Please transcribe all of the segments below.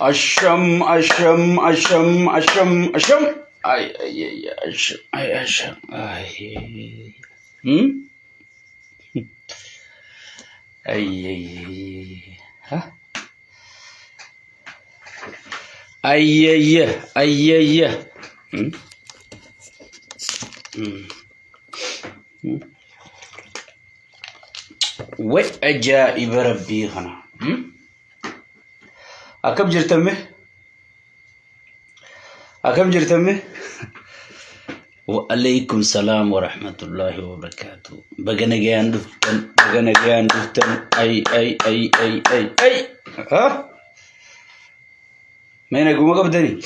Asham, asham, asham, asham, asham. Ay, ay, ay, asham, ay, asham, ay. Hmm? Ay, ay, ay, ay. Ha? Ay, ay, ay, ay, ay. Hmm? Hmm. Hmm. Way ajaa'iba rabbii kana. Hmm? Akkam jirtan mee? Akkam jirtan mee? Wa'alaikum salaam wa rahmatullahi wa barakaatuh. Baga nagayaan dhuftan, baga nagayaan dhuftan. Ay, ay, ay, ay, ay, ay. Ha? Mee naguma qabdani?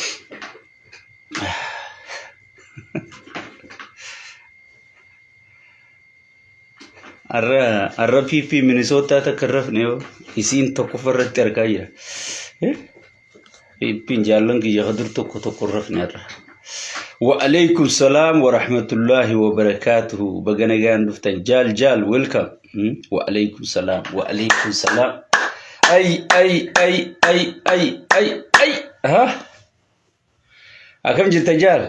Har'a har'a PP Minisootaa takka hin rafne yoo isiin tokkoffaa irratti argaa jira. PP'n jaallan kiyya ka dur tokko tokko hin rafne har'a. Wa'alaikum salaam wa rahmatullahi wa barakaatuhu. Baga nagaan dhuftan. Jaal jaal welcome. Wa'alaikum salaam wa'alaikum salaam. Ay ay ay ay ay ay ay. Ha? Akkam jirta jaal?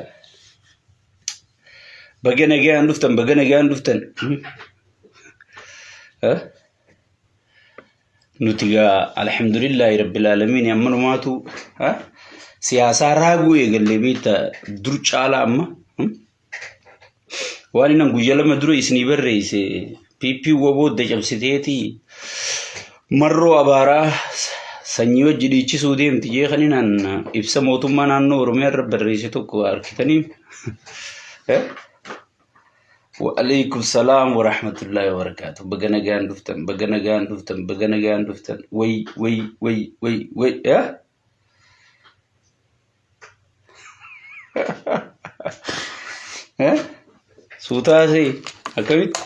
Baga nagaan dhuftan, baga nagaan dhuftan. Nuti gaa alhamdulillahi rabbil aalamiin ammanumaatu siyaasaa raaguu eegallee beekta dur caalaa amma. Waan inni guyya lama dura isinii barreesse PP woboo cabsiteeti marroo abaaraa sanyii wajji dhiichisuu deemti jee kan inaan ibsa mootummaa naannoo Oromiyaa irra barreesse tokko argitanii. Wa'alaikum salaam wa rahmatullahi wa barakaatuh. Baga nagaan dhuftan, baga nagaan dhuftan, baga nagaan dhuftan. Way, way, way, way, way. Eh? Suutaa see akkamitti?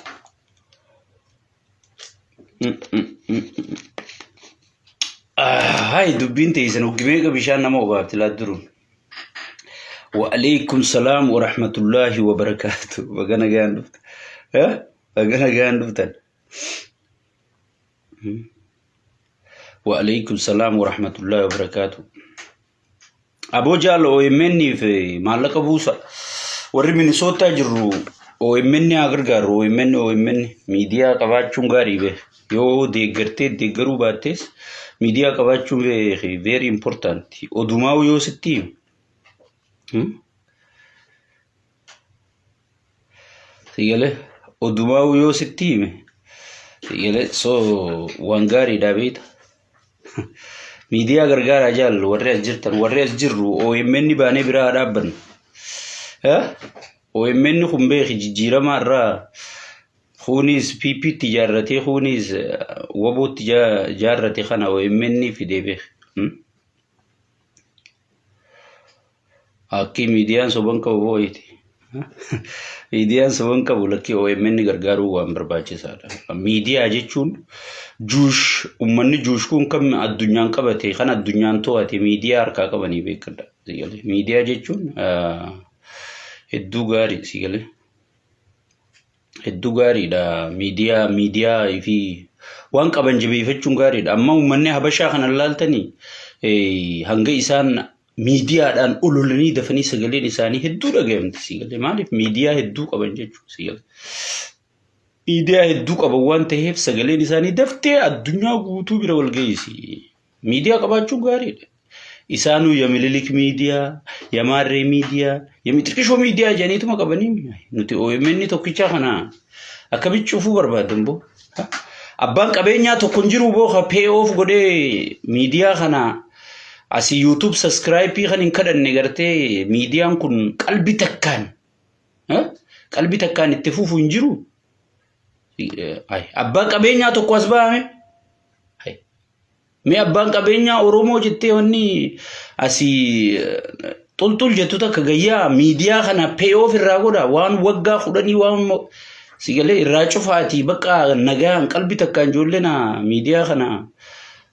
Hai dubbiin teessan hoggi meeqa bishaan nama obaafti laa duruun. Wa'alaikum salaam wa rahmatullahi wa barakaatu. Baga nagaan dhuftan. Eh? Baga nagaan dhuftan. Wa'alaikum salaam wa rahmatullahi wa barakaatu. Aboo jaal OMN fi maallaqa buusa. Warri Minisootaa jirru OMN haa gargaaru. OMN OMN miidiyaa qabaachuun gaarii bee. Yoo deeggartee deeggaruu baattees miidiyaa qabaachuun very important. Odumaa yoo sitti himu. Sigalee odumaa yoo sitti hime sigalee so waan gaariidha beekta. Miidiyaa gargaaraa jaal warri as jirtan warri as jirru OMN baanee biraa haa dhaabbannu. OMN kun beeki jijjiirama irraa kunis PP tti ijaarratee kunis wabootti ijaarrate kana OMN fidee beeki. Akki miidiyaan soban qabu boo'iti. Miidiyaan soban qabu lakkii OMN gargaaruu waan barbaachisaadha. Miidiyaa jechuun juush uummanni juush kun kan addunyaan qabate kan addunyaan to'ate miidiyaa harkaa qabanii beekadha. Miidiyaa jechuun hedduu gaarii si galee. Hedduu gaariidha. Miidiyaa miidiyaa fi waan qaban jabeeffachuun gaariidha. Amma uummanni Habashaa kana laaltanii hanga isaan miidiyaadhaan ololanii dafanii sagaleen isaanii hedduu dhagayamti si galee. Maaliif miidiyaa hedduu qaban jechuudha si galee. Miidiyaa hedduu qaban waan ta'eef sagaleen isaanii daftee addunyaa guutuu bira wal geessi. Miidiyaa qabaachuun gaariidha. Isaanuu ya Mililik miidiyaa, ya Maarree miidiyaa, ya Mixiqishoo miidiyaa jedhaniituma qabanii nuti OMN tokkichaa kana akkamitti cufuu barbaadan boo. Abbaan qabeenyaa tokko hin jiru boo ka pay off godhee miidiyaa kana asii YouTube subscribe kan hin kadhanne gartee miidiyaan kun qalbi takkaan qalbi takkaan itti fufu hin jiru. Abbaan qabeenyaa tokko as bahame. Mee abbaan qabeenyaa Oromoo jettee wanni asii xulxul jettu takka gayyaa miidiyaa kana pay off irraa godha waan waggaa kudhanii waan sigalee irraa cufaatii bakka nagaan qalbi takkaan ijoolleen miidiyaa kana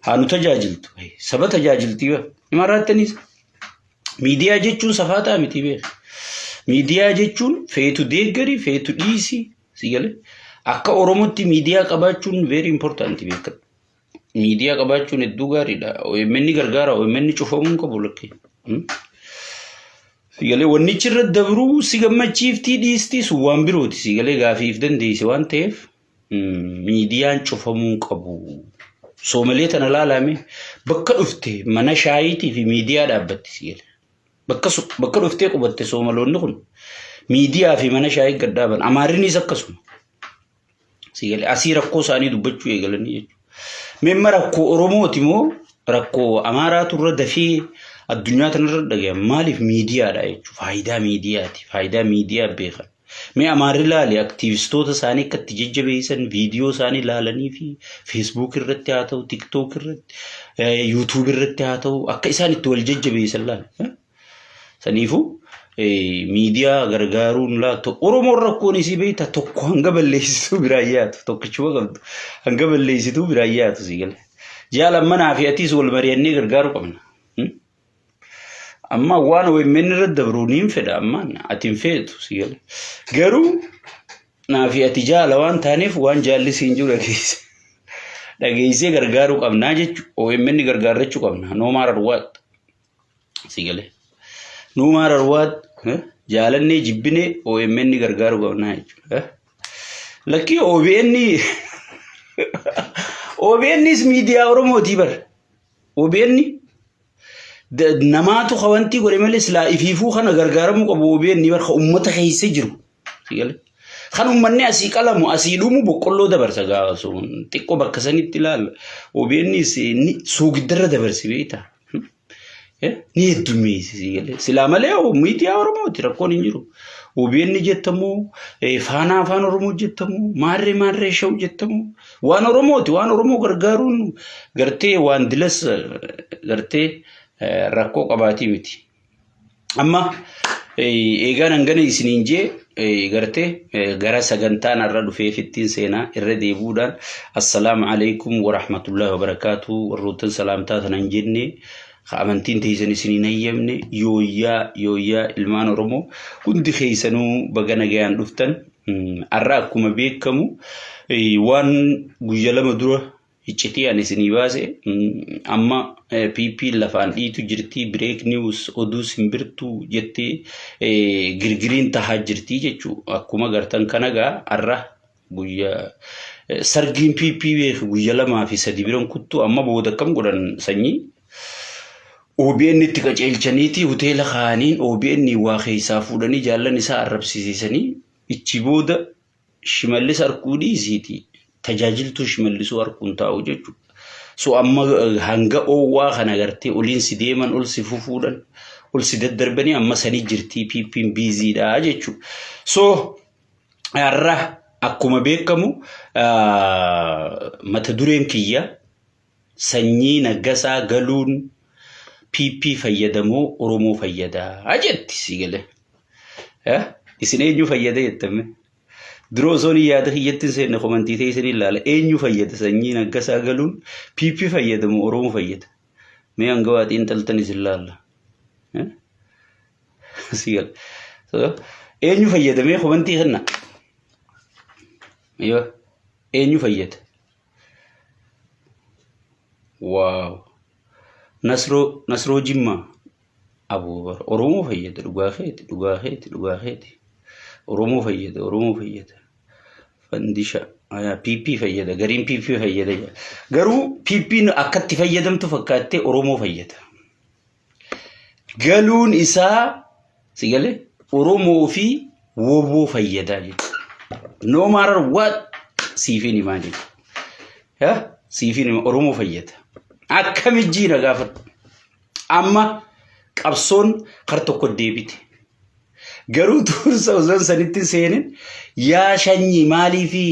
haa nu tajaajiltu saba tajaajilti hima raattanis miidiyaa jechuun safaaxaa miti beek miidiyaa jechuun feetu deeggari feetu dhiisi sigalee akka Oromootti miidiyaa qabaachuun very important beekadhu. Miidiyaa qabaachuun hedduu gaariidha. OMN gargaara. OMN cufamuu hin qabu lakkee. Sigalee wannichi irra dabruu si gammachiiftii dhiistii sun waan birooti. Sigalee gaafiif dandeesse waan ta'eef miidiyaan cufamuu hin qabu. Soomalee tana laalame bakka dhufte mana shaayiitii fi miidiyaa dhaabbatti sigalee. Bakka dhuftee qubatte soomaloonni kun miidiyaa fi mana shaayii gad dhaaban. Amaarrinis akkasuma. Sigalee asii rakkoo isaanii dubbachuu eegalanii jechuudha. Meemma rakkoo Oromooti moo rakkoo Amaaraatu irra dafee addunyaa tanarra dhaga'ama. Maaliif miidiyaadha jechuudha. Faayidaa miidiyaati. Faayidaa miidiyaa beekan. Mee Amaarri laali aktiivistoota isaanii akka itti jajjabeessan viidiyoo isaanii ilaalanii fi Facebook irratti haa ta'u, TikTok irratti, YouTube irratti haa ta'u akka isaan itti wal jajjabeessan laali. Saniifuu miidiyaa gargaaruun laattu Oromoon rakkoon isii beekta tokko hanga balleessituu biraan yaatu tokkichuma qabdu hanga balleessituu biraan yaatu sii gala. Jaala manaa fi atiis wal mari'annee gargaaruu qabna. Amma waan OMN irra dabru niin fedha ammaan ati hin feetu sii gala. Garuu naa fi ati jaala waan taaneef waan jaalli siin jiru dhageesse. Dhageessee gargaaruu qabnaa jechuudha. OMN gargaarrachuu qabna. No matter what. Si galee. No matter what jaalannee jibbinee OMN gargaaruu qabnaa jechuudha. Lakkii OBN OBNs miidiyaa Oromootii bara. OBN namaatu kawantii godhe malee silaa ifiifuu kana gargaaramuu qabu OBN bara ka uummata keessa jiru. Si galee. Kan uummanni asii qalamu asii dhumu boqqolloo dabarsa gaafa sun xiqqoo bakka sanitti ilaalla. OBNs soogiddarra dabarsi beektaa. Ni heddummeessi si galee. Silaa malee miidiyaa Oromooti rakkoon hin jiru. OBN jettamu, Faanaa Afaan Oromoo jettamu, Maarree Maarree Shaw jettamu. Waan Oromooti, waan Oromoo gargaaruun gartee waan dilas gartee rakkoo qabaatii miti. Amma eegaan hangana isiniin jee gartee gara sagantaan har'a dhufeef ittiin seenaa irra deebi'uudhaan assalaamu alaikum warahmatullahi wabarakaatu warroottan salaamtaa tana hin jenne ka amantiin teessan isiniin hayyamne yooyyaa yooyyaa ilmaan Oromoo hundi keessanuu baga nagayaan dhuftan har'a akkuma beekamu waan guyya lama dura Iccitii ani isinii baase amma PP lafaan dhiitu jirti break news oduu simbirtuu jettee girgiriin tahaa jirti jechuu akkuma gartan kana gaa har'a guyya sargiin PP beeku guyya lamaa fi sadi biran kuttuu amma booda akkam godhan sanyii OBN itti qaceelchaniiti hoteela kaaniin OBN waa keessaa fuudhanii jaallan isaa arrabsiisanii ichi booda Shimallis arkuu dhiisiiti tajaajiltuu Shimallisuu arkuun taa'u jechuudha. So amma hanga oowwaa kana gartee oliin si deeman ol si fufuudhan ol si daddarbanii amma sanii jirtii PP'n biiziidha jechuudha. So har'a akkuma beekamu mata dureen kiyya sanyii naggasaa galuun PP fayyadamoo Oromoo fayyadaa jetti si galee. Isin eenyu fayyada jettame? Dura osoo hin yaada kiyyatti hin seenne komantii ta'e isin ilaala. Eenyu fayyada sanyii naggasaa galuun PP fayyadamoo Oromoo fayyada? Mee hanga waa xiinxaltan isin laalla. Si gala. Eenyu fayyada mee komantii kenna? Yoo eenyu fayyada? Waaw. Nasroo Nasroo Jimmaa Aboo Oromoo fayyada dhugaa keeti dhugaa keeti dhugaa keeti Oromoo fayyada Oromoo fayyada Fandisha ayaa PP fayyada gariin PP fayyada jedha. Garuu PP'n akkatti fayyadamtu fakkaattee Oromoo fayyada. Galuun isaa si galee Oromoo fi woboo fayyadaa jechuudha. No matter what siifin himaa jechuudha. Siifin hima Oromoo fayyada. Akkami jiina gaafadhu. Amma qabsoon kar tokko deebite. Garuu tuursa osoo sanitti seenin yaa shanyii maalii fi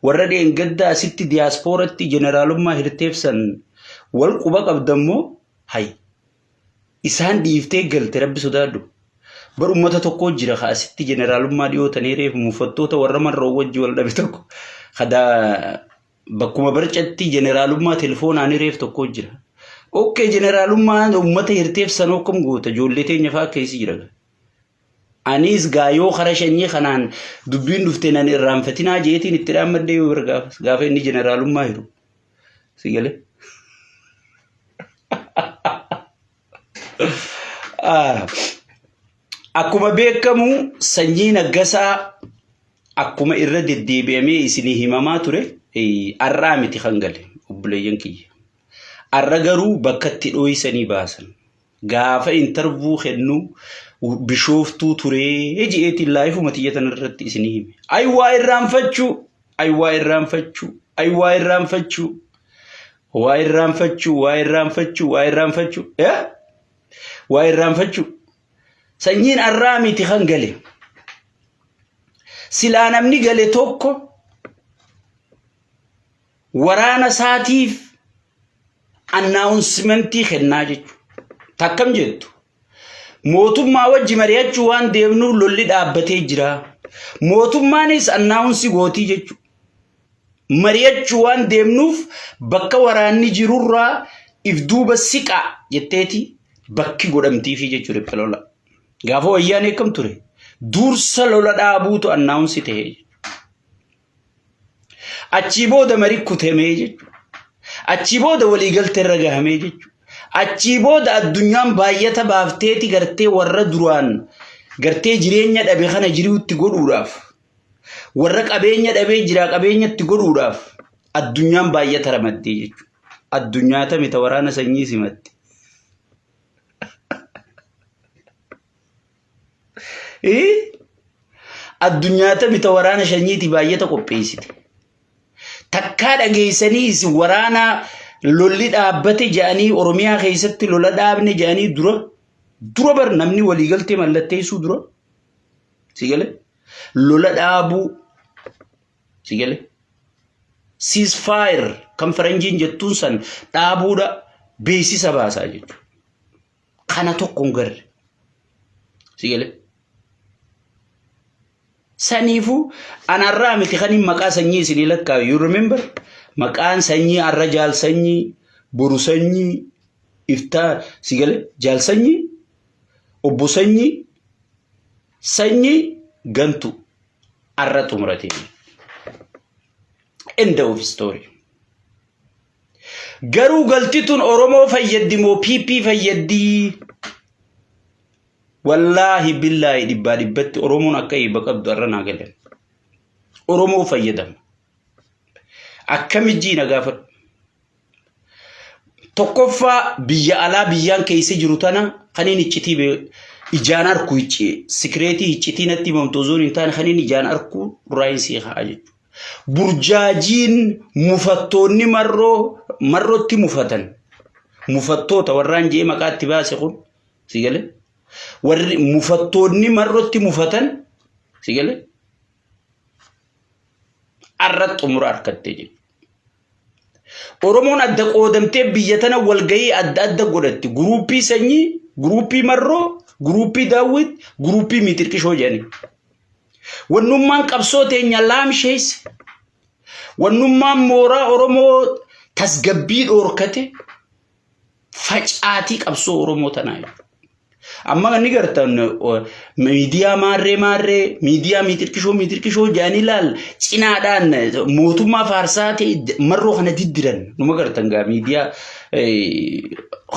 warra dheengaddaa asitti diyaaspooratti jeneraalummaa hirteefsan wal quba qabdammoo hay isaan dhiiftee galte rabbi sodaadhu. Bar ummata tokko jira ka asitti jeneraalummaa dhiyoo tanee reefu mufattoota warra marroo wajji wal dhabe tokko kada bakkuma barcatti jeneraalummaa telefoonaan reef tokko jira. Okkee jeneraalummaa ummata hirteef sanoo akkam goota ijoollee teenya fa'aa keessa jira. Anis gaa yoo kara shanyii kanaan dubbiin dhufte nan irraanfatinaa jeetiin itti dhaammadhee yoo bira gaafas gaafa inni jeneraalummaa hiru. Si galee? Akkuma beekamu sanyii naggasaa akkuma irra deddeebi'amee isinii himamaa ture arraa miti kan gale obboleeyyan kiyya. Arra garuu bakka itti dhooysanii baasan. Gaafa intarvuu kennu bishooftuu turee ji'eetiin laayifuma tiyya tana irratti isinii hime. Ay waa irraanfachuu, ay waa irraanfachuu, ay waa irraanfachuu, waa irraanfachuu, waa irraanfachuu, waa irraanfachuu, eh? Waa irraanfachuu. Sanyiin arraa miti kan gale. Silaa namni gale tokko waraana isaatiif annaawunsimentii kennaa jechuudha. Takkam jettu. Mootummaa wajji mari'achuu waan deemnuuf lolli dhaabbatee jira. Mootummaanis annaawunsi gootii jechuudha. Mari'achuu waan deemnuuf bakka waraanni jirurraa if duuba siqaa jetteeti bakki godhamtiifi jechuudha riphee lola. Gaafa wayyaanee akkam ture? Dursa lola dhaabuutu annaawunsi ta'e. Achii booda marii kutamee jechuudha. Achii booda waliigaltee irra gahamee jechuudha. Achii booda addunyaan baay'ata baafteeti gartee warra duraan gartee jireenya dhabe kana jiriutti godhuudhaaf warra qabeenya dhabee jiraa qabeenyatti godhuudhaaf addunyaan baay'ata ramaddee jechuudha. Addunyaa tami ta waraana sanyii simatte. Addunyaa tami ta waraana shanyiiti baay'ata qopheessite. Takkaa dhageessanii isin waraana lolli dhaabbate jedhanii Oromiyaa keessatti lola dhaabne jedhanii dura dura bar namni waliigaltee mallatteessuu dura si gale lola dhaabuu si gale ceasefire kan faranjiin jettuun san dhaabuudha beeksisa baasaa jechuudha. Kana tokko hin garre. Si galee? Saniifuu anarraa miti kan hin maqaa sanyii isinii lakkaayu. You remember? Maqaan sanyii arra jaal sanyii, boru sanyii, iftaa si galee? Jaal sanyii, obbo sanyii, sanyii gantu arra xumuratee. End of story. Garuu galti tun Oromoo fayyaddi moo PP fayyaddi? Wallaahi billaahi dhibbaa dhibbatti Oromoon akka eebba qabdu har'a naa galan. Oromoo fayyadama. Akkami jiina gaafadhu. Tokkoffaa biyya alaa biyyaan keessa jiru tana kan inni iccitii ijaan arku sikireetii iccitii natti himamtu osoo hin taane kan inni ijaan arku raayinsii ka'a jechuudha. Burjaajiin mufattoonni marroo marrootti mufatan. Mufattoota warraan je'ee maqaa itti baase kun si galee? Warri mufattoonni marrootti mufatan si galee? Arra xumura harkattee jechuudha. Oromoon adda qoodamtee biyya tana walgahii adda adda godhatti. Guruuppii sanyii, guruuppii marroo, guruuppii daawwit, guruuppii miixirqishoo jedhanii. Wannummaan qabsoo teenya laamsheesse. Wannummaan mooraa Oromoo tasgabbii dhoorkate facaatii qabsoo Oromoo tanaa jechuudha. Amma kan ni gartan miidiyaa maarree maarree miidiyaa miixirqishoo miixirqishoo jedhanii laal cinaadhaan mootummaa faarsaa ta'e marroo kana diddiran numa gartan gaa miidiyaa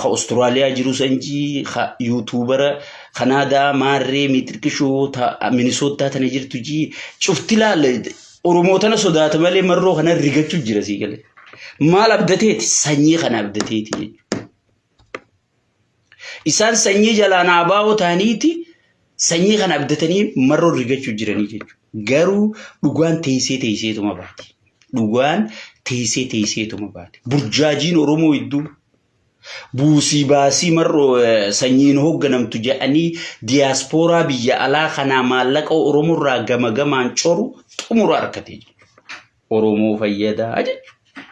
ka Ostiraaliyaa jiru sanjii ka yuutuubara Kanaadaa maarree miixirqishoo ta Minisootaa tana jirtu jii cufti laal Oromoo tana sodaata malee marroo kana rigachuu jira sii galee. Maal abdateeti? Sanyii kana abdateeti jechuudha. Isaan sanyii jalaan abaa'oo ta'aniiti sanyii kana abdatanii marroo rigachuu jiranii jechuudha. Garuu dhugaan teessee teesseetuma baati. Dhugaan teessee teesseetuma baati. Burjaajiin Oromoo hedduu buusii baasii marroo sanyiin hoogganamtu jedhanii diyaaspooraa biyya alaa kanaa maallaqa Oromoo irraa gama gamaan coru xumura argatee jechuudha. Oromoo fayyadaa jechuudha.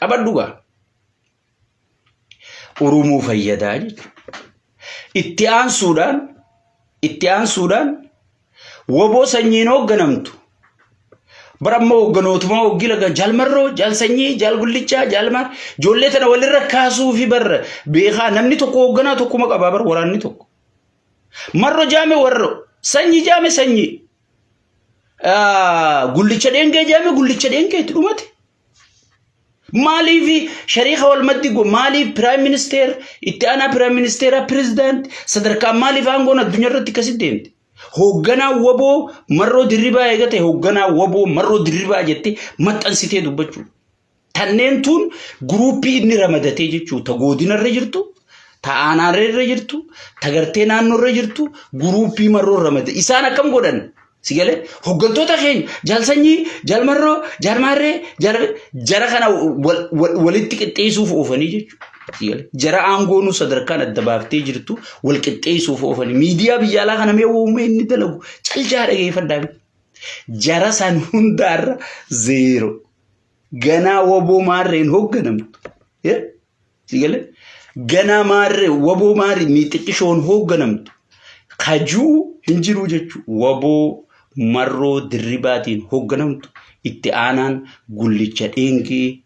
Qabadhu gaa. Oromoo fayyadaa jechuudha. Itti aansuudhaan itti aansuudhaan woboo sanyiin hoogganamtu bara ammoo hoogganootumaa hoggii laga jaal marroo jaal sanyii jaal gullichaa jaal maar ijoollee tana walirra kaasuu fi barra beekaa namni tokko hoogganaa tokkuma qabaa bara waraanni tokko. Marro jaame warro sanyii jaame sanyii gullicha dheengee jaame gullicha dheengeetti dhumate. Maaliif shariika wal maddi maaliif prime minister, itti aanaa prime ministeera, president sadarkaa maaliif aangoon addunyaa irratti akkasitti deemte? Hoogganaa WBO Marroo Dirribaa eega ta'e, hoogganaa WBO Marroo Dirribaa jettee maxxansitee dubbachuu. Tanneen tun guruuppii inni ramadatee jechuu, ta godinarra jirtu, ta aanaarra jirtu, ta gartee naannoorra jirtu, guruuppii Marroo ramade. Isaan akkam godhan? Si galee, hooggantoota keenya jaalsanyii, jaalmarroo, jaalmaarree, jara kana walitti qixxeessuuf oofanii jechuudha. Si galee, jara aangoonuu sadarkaan adda baaftee jirtu wal qixxeessuuf oofanii. Miidiyaa biyya alaa kana mee uumee inni dalagu calcaa dhageeffadhaa. Jara san hundaarra zero. Ganaa WBO maarreen hoogganamtu. Si galee, ganaa maarree WBO maarree miixiqqishoon hoogganamtu. Kajuu hin jiru jechuudha. WBO Marroo Dirribaatiin hoogganamtu, itti aanaan Gullicha Dheengee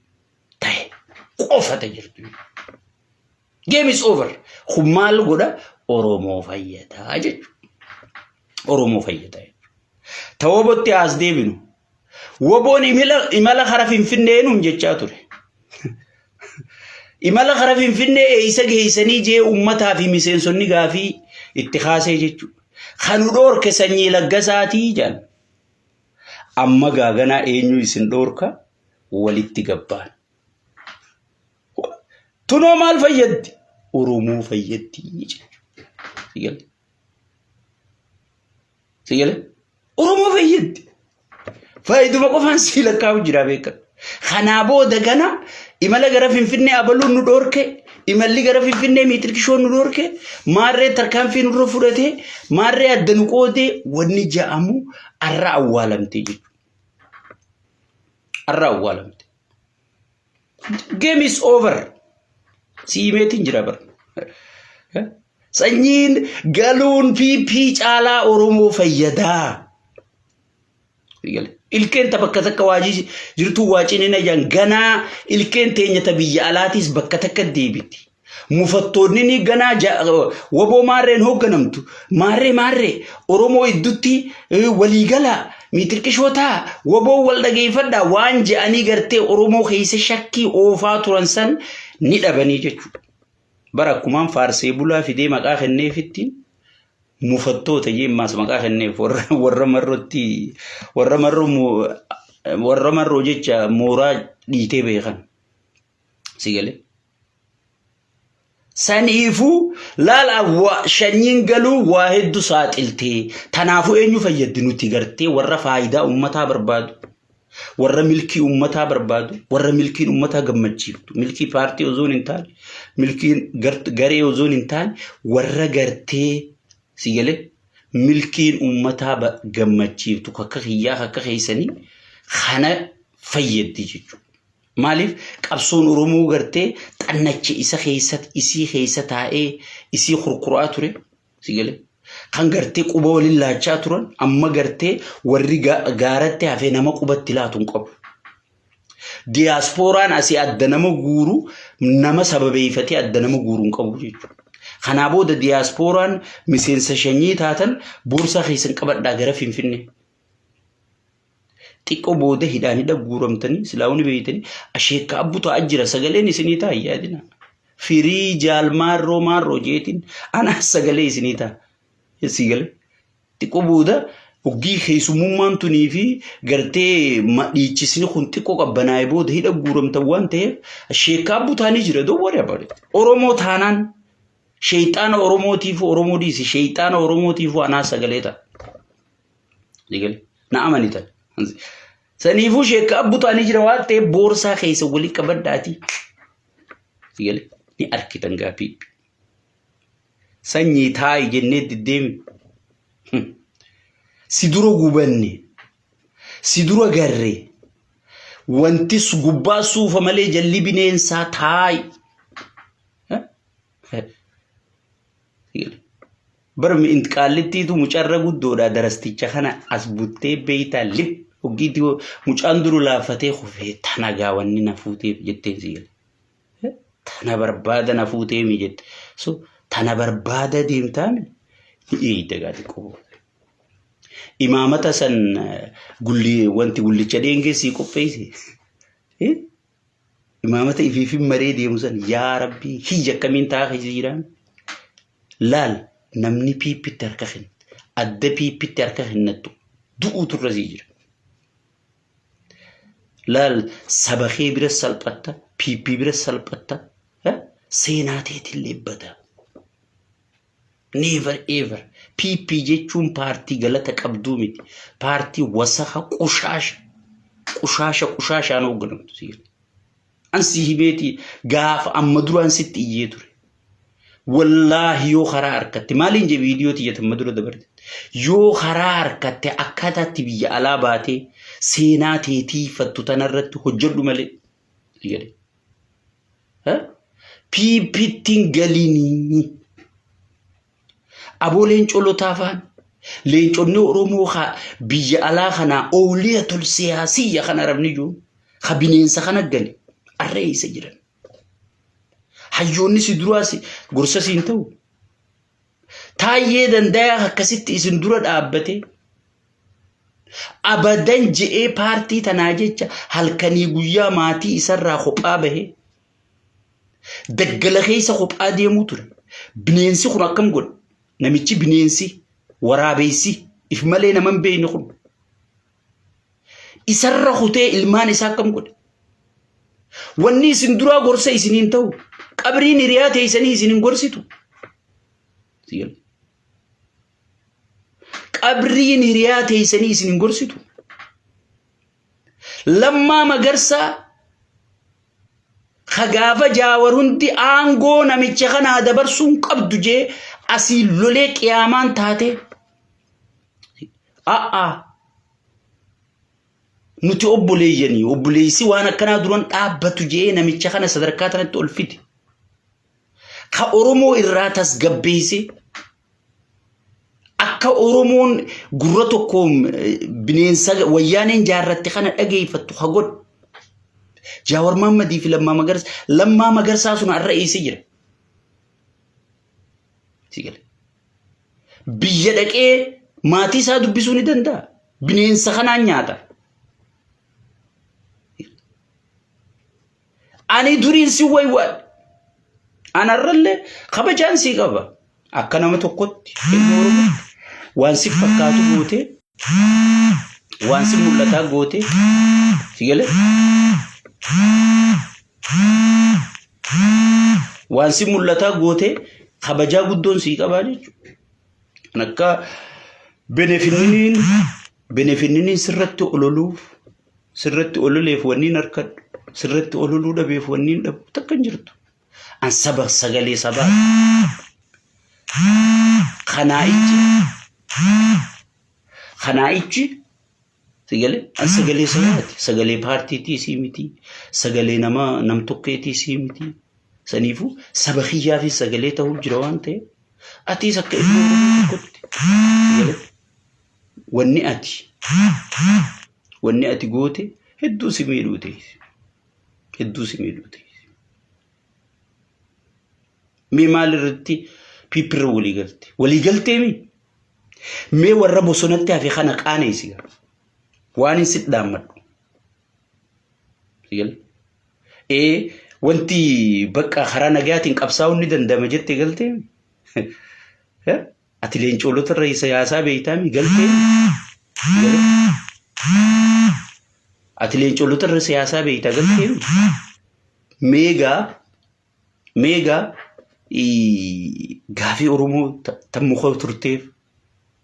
ta'e qofata jirtu. Game is over. Kun maal godha? Oromoo fayyadaa jechuudha. Oromoo fayyadaa jechuudha. Ta WBOtti as deebinu. WBOn imala kara Finfinnee nuun jechaa ture. Imala kara Finfinnee eessa geessanii jee uummataa fi miseensonni gaafii itti kaasee jechuudha. Kan nu dhoorke Sanyii Laggasaatii jedhan. Amma gaaganaa eenyu isin dhoorka? Walitti gabbaan. Tunoo maal fayyaddi? Oromoo fayyaddi jechuudha. Sigalee? Oromoo fayyaddi. Faayiduma qofaan sii lakkaa'u jira beekan. Kanaa booda gana imala gara Finfinnee abaluun nu dhoorke, imalli gara Finfinnee miitirkishoon nu dhoorke, maarree tarkaanfii nurra fudhatee, maarree adda nu qoodee wanni ja'amu arra awwaalamtee jechuudha. Arra awwaalamte. Game is over. Siimeetiin jira bara. Sanyiin galuun PP caalaa Oromoo fayyadaa. Ilkeen ta bakka takka waajii jirtu waaciniin ayyaan ganaa ilkeen teenya ta biyya alaatis bakka takka deebiti. Mufattoonni ni ganaa WBO maarreen hoogganamtu. Maarree maarree Oromoo iddutti waliigalaa miitirqishootaa WBO wal dhageeffadhaa waan je'anii gartee Oromoo keessa shakkii oofaa turan san ni dhabanii jechuudha. Bara akkumaan faarsee bulaa fidee maqaa kenneefittiin mufattoota jeemmaas maqaa kenneef warra marrootti warra marroo warra marroo jecha mooraa dhiitee beekan. Si galee? Saniifuu laala, shanyiin galuu waa hedduu saaxiltee. Tanaafuu eenyu fayyaddi? Nuti gartee warra faayidaa uummataa barbaadu, warra milkii uummataa barbaadu, warra milkiin uummataa gammachiiftu, milkii paartii osoo hin taane, milkiin garee osoo hin taane, warra gartee, si galee, milkiin uummataa gammachiiftu akka kiyyaa akka keessanii kana fayyaddi jechuudha. Maaliif qabsoon Oromoo gartee xannacha isa keessa isii keessa taa'ee isii kurkuraa ture, si galee, kan gartee quba waliin laachaa turan, amma gartee warri gaaratti hafee nama qubatti laatu hin qabu. Diyaaspooraan asii adda nama guuru, nama sababeeffatee adda nama guuru hin qabu jechuudha. Kanaa booda diyaaspooraan miseensa shanyii taatan boorsaa keessan qabadhaa gara Finfinnee. Xiqqoo booda hidhaan hidha guuramtanii silaa ni beeytanii asheekka abbu ta'aa jira, sagaleen isinii ta'a yaadina. Firii jaal maarroo maarroo jeetiin anaa sagalee isinii ta'a. Si galee, xiqqoo booda oggii keessummummaan tunii fi gartee dhiichisni kun xiqqoo qabbanaa'ee booda hidha guuramtan waan ta'eef sheekka abbu ta'anii jira. Don't worry about it. Oromoo taanaan sheexaana Oromootiif, Oromoo dhiisi, sheexaana Oromootiif anaa sagalee ta'a. Si galee, na amani tan. Saniifuu sheekka abbu ta'anii jira waan ta'eef boorsaa keessa walii qabadhaatii. Si galee, ni arkitan gaaffii. Sanyii taa'i jennee deddeemi. Si dura gubanne. Si dura garre. Wanti gubbaa suufa malee jalli bineensaa, taa'i. Bara qaallittiitu mucarra guddoodha darasticha kana as buttee beeytaa lip hoggiitti mucaan duru laaffatee kufee tana gaawwanni na fuuteef jetteen, si gale. Tana barbaada na fuutee mi jette. So tana barbaada deemtaami ni eeyda gaa xiqqoo booda. Imaamata san gulli wanti Gullicha Dheengee sii qopheesse. Imaamata ifiifin maree deemu san yaa rabbii kiyya akkamiin ta'a keessa jiraan. Laal namni piippitti harka kenna. Adda piippitti harka kennattu du'uutu irra sii jira. Laal saba kee bira salphatta, piippii bira salphatta, seenaa teetillee bada. Never ever. PP jechuun paartii galata qabduu miti. Paartii wasaka qushaasha. Qushaasha qushaashaan hoogganamtu si jedhe. An si himeeti gaafa amma duraan sitti iyyee ture. Wallaahi yoo karaa harkatte maaliin jee viidiyoo tiyya amma dura dabarte. Yoo karaa harkatte akkaataatti biyya alaa baatee seenaa teetii fattu tanarratti hojjedhu malee. Si jedhe. PPttiin galinii. Aboo leencoo lotaa faan leenconni Oromoo ka biyya alaa kanaa ooliyatul siyaasiyya kan arabni jiru ka bineensa kana gale arra eessa jiran. Hayyoonni si duraa si gorsa siin ta'u. Taayyee dandayaa akkasitti isin dura dhaabbatee abadan je'ee paartii tanaa jecha halkanii guyyaa maatii isarraa kophaa bahee daggala keessa kophaa deemuu ture. Bineensi kun akkam godhe? Namichi bineensi waraabeessi if malee nama hin beekne kun isarra kutee ilmaan isaa akkam godhe? Wanni isin duraa gorsa isiniin ta'u qabriin hiriyaa teessanii isin hin gorsitu. Qabriin hiriyaa teessanii isin hin gorsitu. Lammaa Magarsaa ka gaafa Jaawar hundi aangoo namicha kanaa dabarsuun qabdu jee asii lolee qiyaamaan taatee. A'aa nuti obboleeyyanii obboleessi waan akkanaa duran dhaabbatu jee namicha kana sadarkaa tanatti ol fide. Ka Oromoo irraa tasgabbeessee akka Oromoon gurra tokkoon bineensa wayyaaneen jaarratte kana dhageeffattu ha godhu. Jaawar Mahammadii fi Lammaa Magarsaa Lammaa Magarsaa sun har'a eessa jira? Si gale. Biyya dhaqee maatii isaa dubbisuu ni danda'a. Bineensa kanaan nyaata. Ani duriin si waywaadhe. Anarrallee kabajaan sii qaba. Akka nama tokkotti ilma Oromootti waan si fakkaatu gootee waan si mul'ataa gootee si galee waan si mul'ataa gootee kabajaa guddoon sii qabaa jechuudha. Kan akka benefinniniin benefinniniin sirratti ololuuf Sirratti ololeef wanniin harkadhu, sirratti ololuu dhabeef wanniin dhabu takka hin jirtu. An saba sagalee sabaa. Kanaa ichi kanaa ichi sagalee an sagalee sabaati. Sagalee paartiitii sii miti. Sagalee nama nam tokkeetii sii miti. Saniifuu saba kiyyaa fi sagalee ta'uu jira waan ta'eef atiis akka ilma Oromoo tokkotti sagalee Wanni ati wanni ati goote hedduu si miidhuu teessi. Hedduu si miidhuu teessi. Mee maal irratti piippirra walii galte? Walii galtee mi? Mee warra bosonatti hafe kana qaaneessi. Waan hin sit dhaammadhu. Ee wanti bakka karaa nagayaatiin qabsaa'uun ni danda'ama jettee galtee? Ati leencoolota irra siyaasaa beektaami galtee Ati leencoolota irra siyaasaa beektaa galtee meegaa meegaa gaafii Oromoo tan muka turteef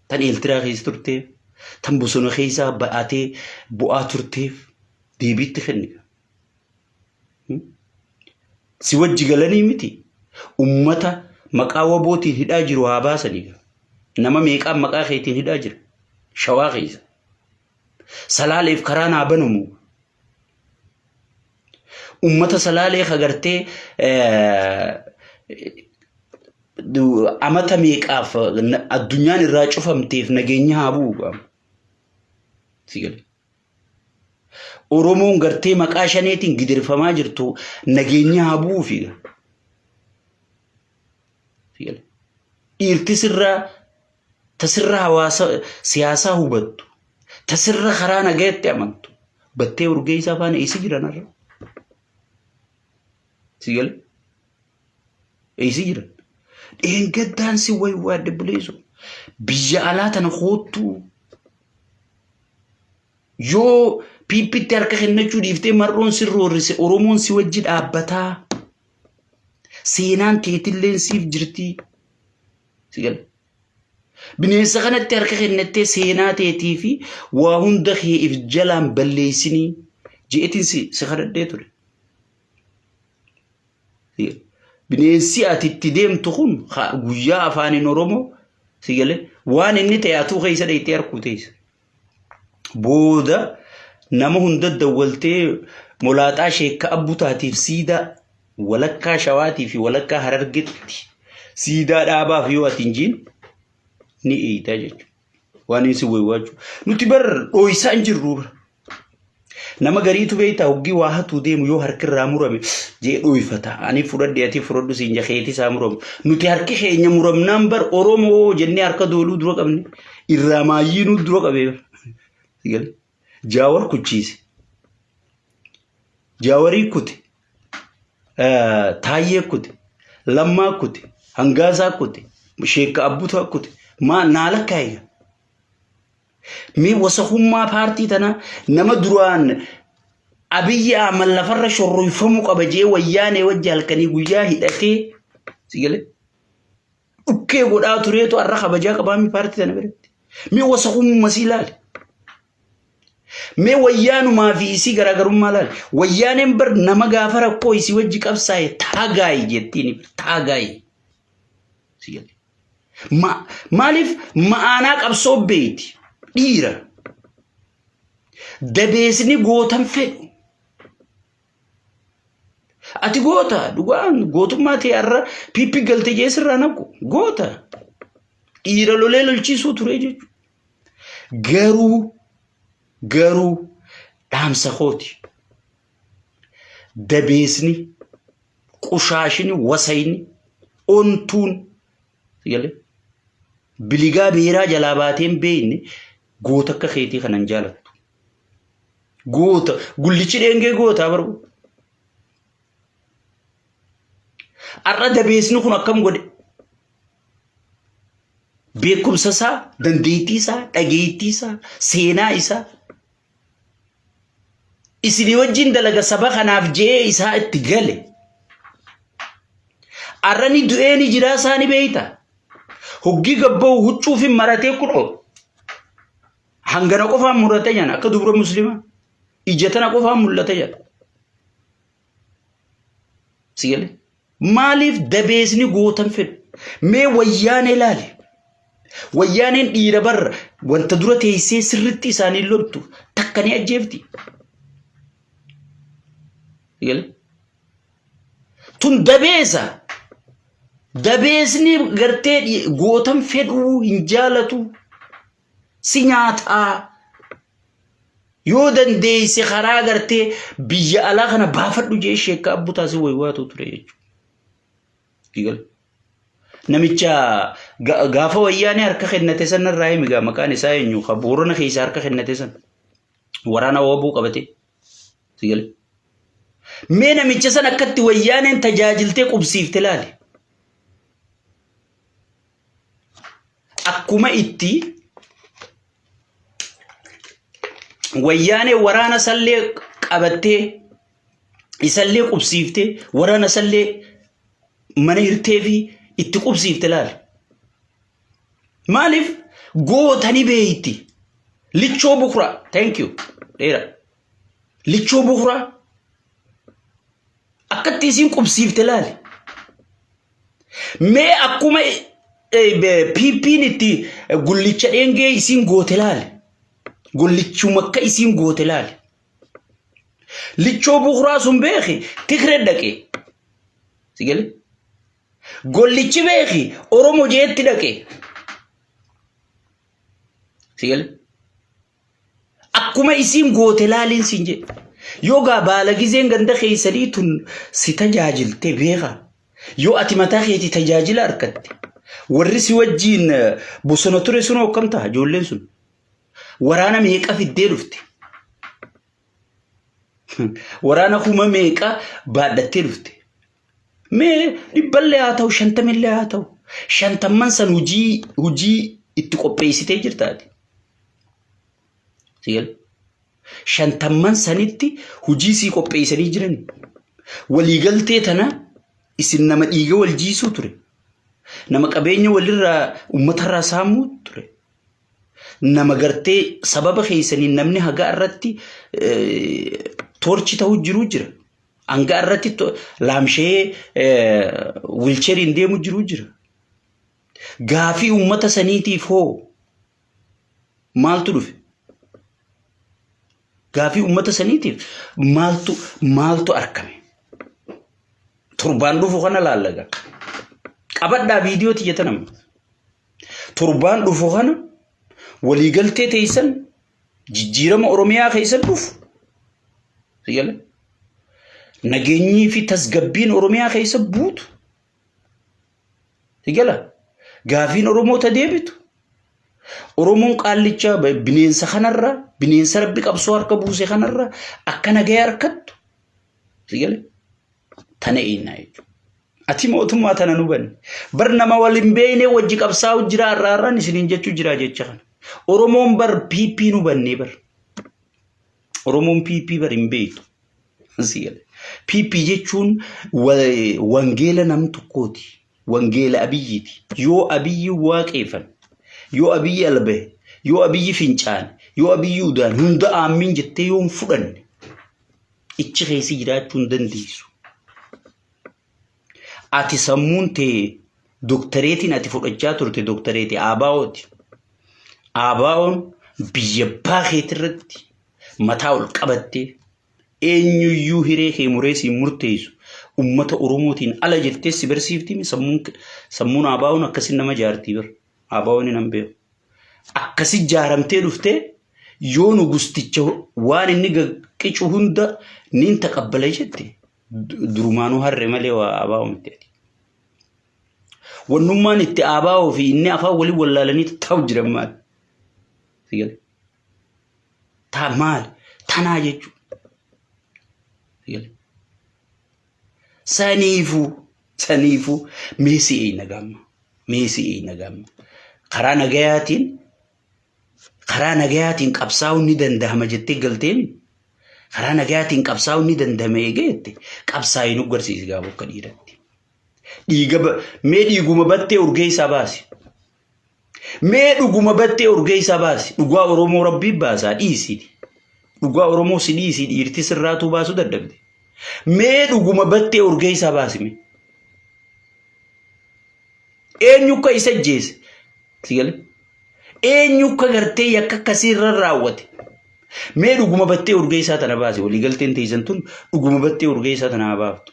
tan Eeltiraa keessa turteef tan bosona keessaa ba'atee bu'aa turteef deebiitti kenni. Si wajji galanii miti. Ummata maqaa wabootiin hidhaa jiru haa baasanii. Nama meeqaan maqaa keetiin hidhaa jira. Shawaa keessa. Salaaleef karaan haa banamu. Ummata salaalee kagartee amata meeqaaf addunyaan irraa cufamteef nageenya haa bu'u. Si galee. Oromoon gartee maqaa shaneetiin gidirfamaa jirtu nageenya haa bu'uufi. Dhiirti sirraa tasirra hawaasa siyaasaa hubattu tasirra karaa nagaatti amantu battee urgeessaa faana eessa jiran har'a? Si gale? Eessa jiran? Dheengaddaan si waywaadde buleessu. Biyya alaa tana koottuu. Yoo piippitti harka kennachuu dhiiftee mar'oon si roorrise Oromoon si wajji dhaabbataa. Seenaan teetilleen siif jirtii. Si gale? Bineensa kanatti harka kennattee seenaa teetii fi waa hunda kee if jalaan balleessinii je'etiin si kadhadhee ture. Bineensi ati itti deemtu kun guyyaa afaaniin Oromoo si galee waan inni ta'e atuu keessa dheeytee harkuu teessa. Booda nama hunda dawwaltee molaaxaa sheekka abbutaatiif siidaa walakkaa shawaatii fi walakkaa harargetti siidaa dhaabaaf yoo ati hin jiin ni eeytaa jechuudha. Waan inni si waywaachuu. Nuti bar dhooysaa hin jirru bara. Nama gariitu beektaa hoggii waa hatuu deemu yoo harki irraa murame jee dhooyfata. Ani fudhadhe ati fudhadhu siin jakeeti isaa muramu. Nuti harki keenya muramnaan bar Oromoo jennee harka dooluu dura qabne irraa maayyiinuu dura qabee bar. Jaawar kuchiise. Jaawarii kute. Taayyee kute. Lammaa kute. Hangaasaa kute. Sheekka Abbutaa kute. Maa naa lakkaa'e. Mee wasakummaa paartii tanaa nama duraan Abiyyi Ahmad lafarra shorroyfamuu qaba jee wayyaanee wajji halkanii guyyaa hidhatee si galee dhukkee godhaa tureetu har'a kabajaa qabaami paartii tana biratti. Mee wasakummaa sii ilaali. Mee wayyaanumaa fi isii garaagarummaa laali. Wayyaaneen bar nama gaafa rakkoo isii wajji qabsaa'e taagaayi jettiin taagaayi. Si galee. Maaliif ma'aanaa qabsoo beeyti dhiira. Dabeesni gootan fedhu. Ati goota dhugaan gootummaa ta'e har'a piippi galte jee sirraa naqu goota. Dhiira lolee lolchiisuu ture jechuudha. Garuu garuu dhaamsa kooti. Dabeesni qushaashini wasayni ontuun galee biligaa beeraa jalaa baatee hin beekne goota akka keetii kana hin jaalattu. Goota gullichi dheengee gootaa barbu. Har'a dabeesni kun akkam godhe? Beekumsa isaa, dandeettii isaa, dhageettii isaa, seenaa isaa isinii wajjin dalaga saba kanaaf je'ee isaa itti gale. Har'a ni du'ee ni jiraa isaa ni beeyta. Hoggii gabba'u huccuufin maratee kunoo hangana qofaan mul'ata jedhan akka dubra muslimaa. Ija tana qofaan mul'ata jedhan. Si galee? Maaliif dabeesni gootan fedhu? Mee wayyaanee laali. Wayyaaneen dhiira barra wanta dura teessee sirritti isaanii loltu takka ni ajjeefti. Si galee? Tun dabeesa. Dabeesni gartee gootan fedhuu hin jaalatu. Si nyaataa. Yoo dandeesse karaa gartee biyya alaa kana baafadhu jee sheekka abbu taasii waywaatu ture jechuudha. Namicha gaafa wayyaanee harka kennate san irraa himi gaa maqaan isaa eenyu ka boorana keessa harka kennate san waraana wabuu qabate. Sigale. Mee namicha san akkatti wayyaaneen tajaajiltee qubsiifte laali. Akkuma itti wayyaanee waraana sallee qabattee isallee qubsiiftee waraana sallee mana hirtee fi itti qubsiifte laali. Maaliif goota ni beeyti. Lichoo bukura. Thank you. Dheera. Lichoo bukura. Akkatti isiin qubsiifte laali. Mee akkuma PP'n itti gullicha dheengee isiin goote laali. Gullichuma akka isiin goote laali. Lichoo bukuraa sun beeki Tigree dhaqe. Si galee? Gollichi beeki Oromo jeetti dhaqe. Si galee? Akkuma isiin goote laaliin siin jedhe. Yoo gaa baala gizeen ganda keessanii tun si tajaajilte beeka. Yoo ati mataa keetii tajaajila argatte. Warri si wajjiin bosona ture sun akkam ta'a ijoolleen sun. Waraana meeqa fiddee dhufte. Waraana kuma meeqa baadhattee dhufte. Mee dhibballee haa ta'u, shantamillee haa ta'u, shantamman san hujii itti qopheessitee jirtaati. Sigale. Shantamman sanitti hujii sii qopheessanii jiran. Waliigaltee tana isin nama dhiiga wal jiisuu ture. Nama qabeenya walirraa uummatarraa saamuu ture. Nama gartee sababa keessaniin namni hagaa irratti toorchi ta'uu jiru jira. Hanga irratti laamshee wiilcheeriin deemu jiru jira. Gaafii uummata saniitiif hoo maaltu dhufe? Gaafii uummata saniitiif maaltu argame? Torbaan dhufu kana laallaga. Qabadhaa viidiyoo tiyya tana. Torbaan dhufu kana waliigaltee teessan jijjiirama Oromiyaa keessa dhufu. Sigale. Nageenyii fi tasgabbiin Oromiyaa keessa buutu. Sigala. Gaafiin Oromoo ta deebitu. Oromoon qaallicha bineensa kanarra, bineensa rabbi qabsoo harka buuse kanarra akka nagaya harkattu. Sigale. Tana eenyaa jechuudha. Ati mootummaa tana nu banne. Bar nama wal hin beekne wajji qabsaa'u jira har'a har'aan isiniin jechuu jira jecha kana. Oromoon bar PP nu bannee bar. Oromoon PP bar hin beektu. PP jechuun wangeela nam tokkooti. Wangeela Abiyyiiti. Yoo Abiyyi waaqeeffan, yoo Abiyyi albahe, yoo Abiyyi fincaane, yoo Abiyyi udaan hunda aammiin jettee yoo hin fudhanne ichi keessi jiraachuu hin dandeessu. Ati sammuun tee doktareetiin ati fudhachaa turte doktareetii ABO'ti. ABO'n biyya abbaa keetirratti mataa ol qabattee eenyuyyuu hiree kee muree siin murteessu ummata Oromootiin ala jettee si barsiifti sammuun ABO'n akkasi nama jaartii bar. ABO'n nan beeku. Akkasi jaaramtee dhuftee yoo nugusticha waan inni qicu hunda niin taqabbala jette durumaanuu harre malee waa ABO miti ati. Wannummaan itti ABO fi inni afaan waliin wallaalanii taa'u jiran maali? Sigale. Taa maali? Tanaa jechuudha. Sigale. Saniifuu mee si'eeyna gaamma. Mee si'eeyna gaamma. Karaa nagayaatiin qabsaa'uun ni danda'ama jettee galteemi. Karaa nagayaatiin qabsaa'uun ni danda'ama eegee jette qabsaa'ii nu garsiisi gaafa akka dhiiratti. Dhiiga mee dhiiguma battee urgee isaa baasi. Mee dhuguma battee urgee isaa baasi. Dhugaa Oromoo rabbii baasaa dhiisi. Dhugaa Oromoo si dhiisi, dhiirti sirraatuu baasuu dadhabde. Mee dhuguma battee urgee isaa baasi mee. Eenyu akka isa ajjeese? Si galee? Eenyu akka gartee yakka akkasii irra raawwate? Mee dhuguma battee urgee isaa tana baasi. Waliigalteen teessan tun dhuguma battee urgee isaa tana haa baaftu.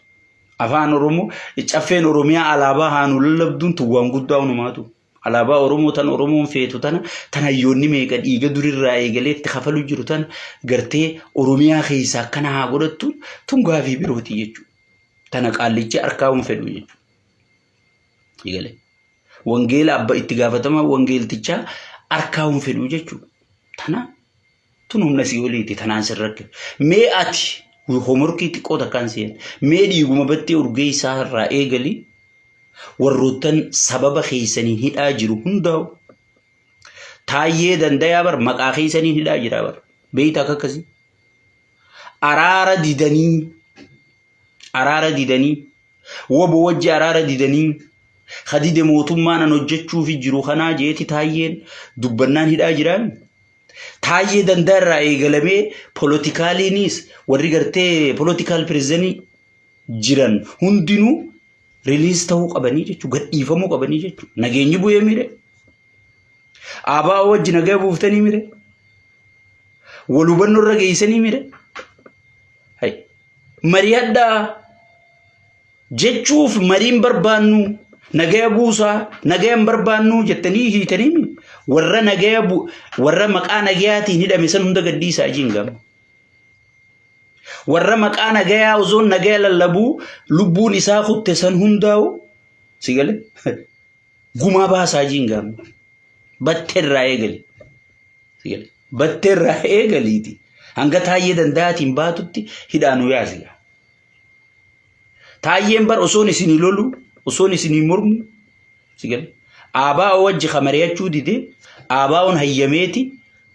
Afaan Oromoo caffeen Oromiyaa alaabaa haa nu lallabduun tun waan guddaa hunumaatu. Alaabaa Oromoo tan Oromoon feetu tana tan hayyoonni meeqa dhiiga durirraa eegalee itti kafalu jiru tana gartee Oromiyaa keessaa akkana haa godhattu tun gaafii birooti jechuudha. Tana qaallichi harkaa hin fedhu jechuudha. Eegalee. Wangeela abba itti gaafatamaa wangeeltichaa harkaa hin fedhu jechuudha. Tana tun humna sii oliiti tanaan sin rakkifne. Mee ati homorkii xiqqoo takkaan seen mee dhiiguma battee urgee isaa irraa eegali warroottan sababa keessaniin hidhaa jiru hundaa'u Taayyee Dandayaa bar maqaa keessaniin hidhaa jira bar beeyta akka akkasii araara didanii, araara didanii, wobo wajji araara didanii, kadide mootummaan an hojjechuufi jiru kanaa jeeti Taayyeen dubbannaan hidhaa jiraan. Taayyee Dandaa irraa eegalamee poolotikaaliinis warri gartee political prisoner jiran hundinuu release ta'uu qabanii jechuudha. Gadhiifamuu qabanii jechuudha. Nageenyi bu'ee mire. ABO wajji nagaa buuftanii mire. Wal hubannoo irra geessanii mire. Mari'adhaa jechuuf mariin barbaannu nagaya buusaa, nagaya hin barbaannu jettanii hiitanii warra nagaya warra maqaa nagayaatiin hidhame san hunda gadhiisaa jiin gama. Warra maqaa nagayaa osoo nagaya lallabuu lubbuun isaa kutte san hundaa'u si gale gumaa baasaa jiin gama. Battee irraa eegali. Si gale. Battee irraa eegaliiti. Hanga Taayyee Danda'aatiin baatutti hidhaanuu yaasi. Taayyeen bar osoon isinii lolu, osoon isinii mormu, si gale. ABO wajji ka mari'achuu dide, ABOn hayyameeti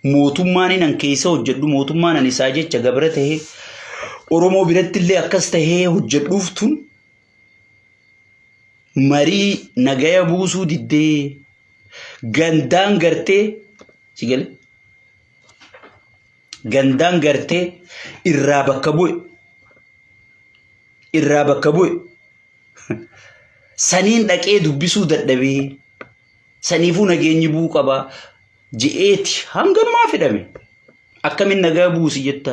mootummaan inni an keessa hojjedhu, mootummaan an isaa jecha gabra tahee Oromoo biratti illee akkas tahee hojjedhuuf tun marii nagaya buusuu diddee gandaan gartee si gale gandaan gartee irraa bakka bu'e irraa bakka bu'e saniin dhaqee dubbisuu dadhabee saniifuu nageenyi bu'uu qaba je'eeti hanganumaa fidhame akkamiin nagaa buusi jetta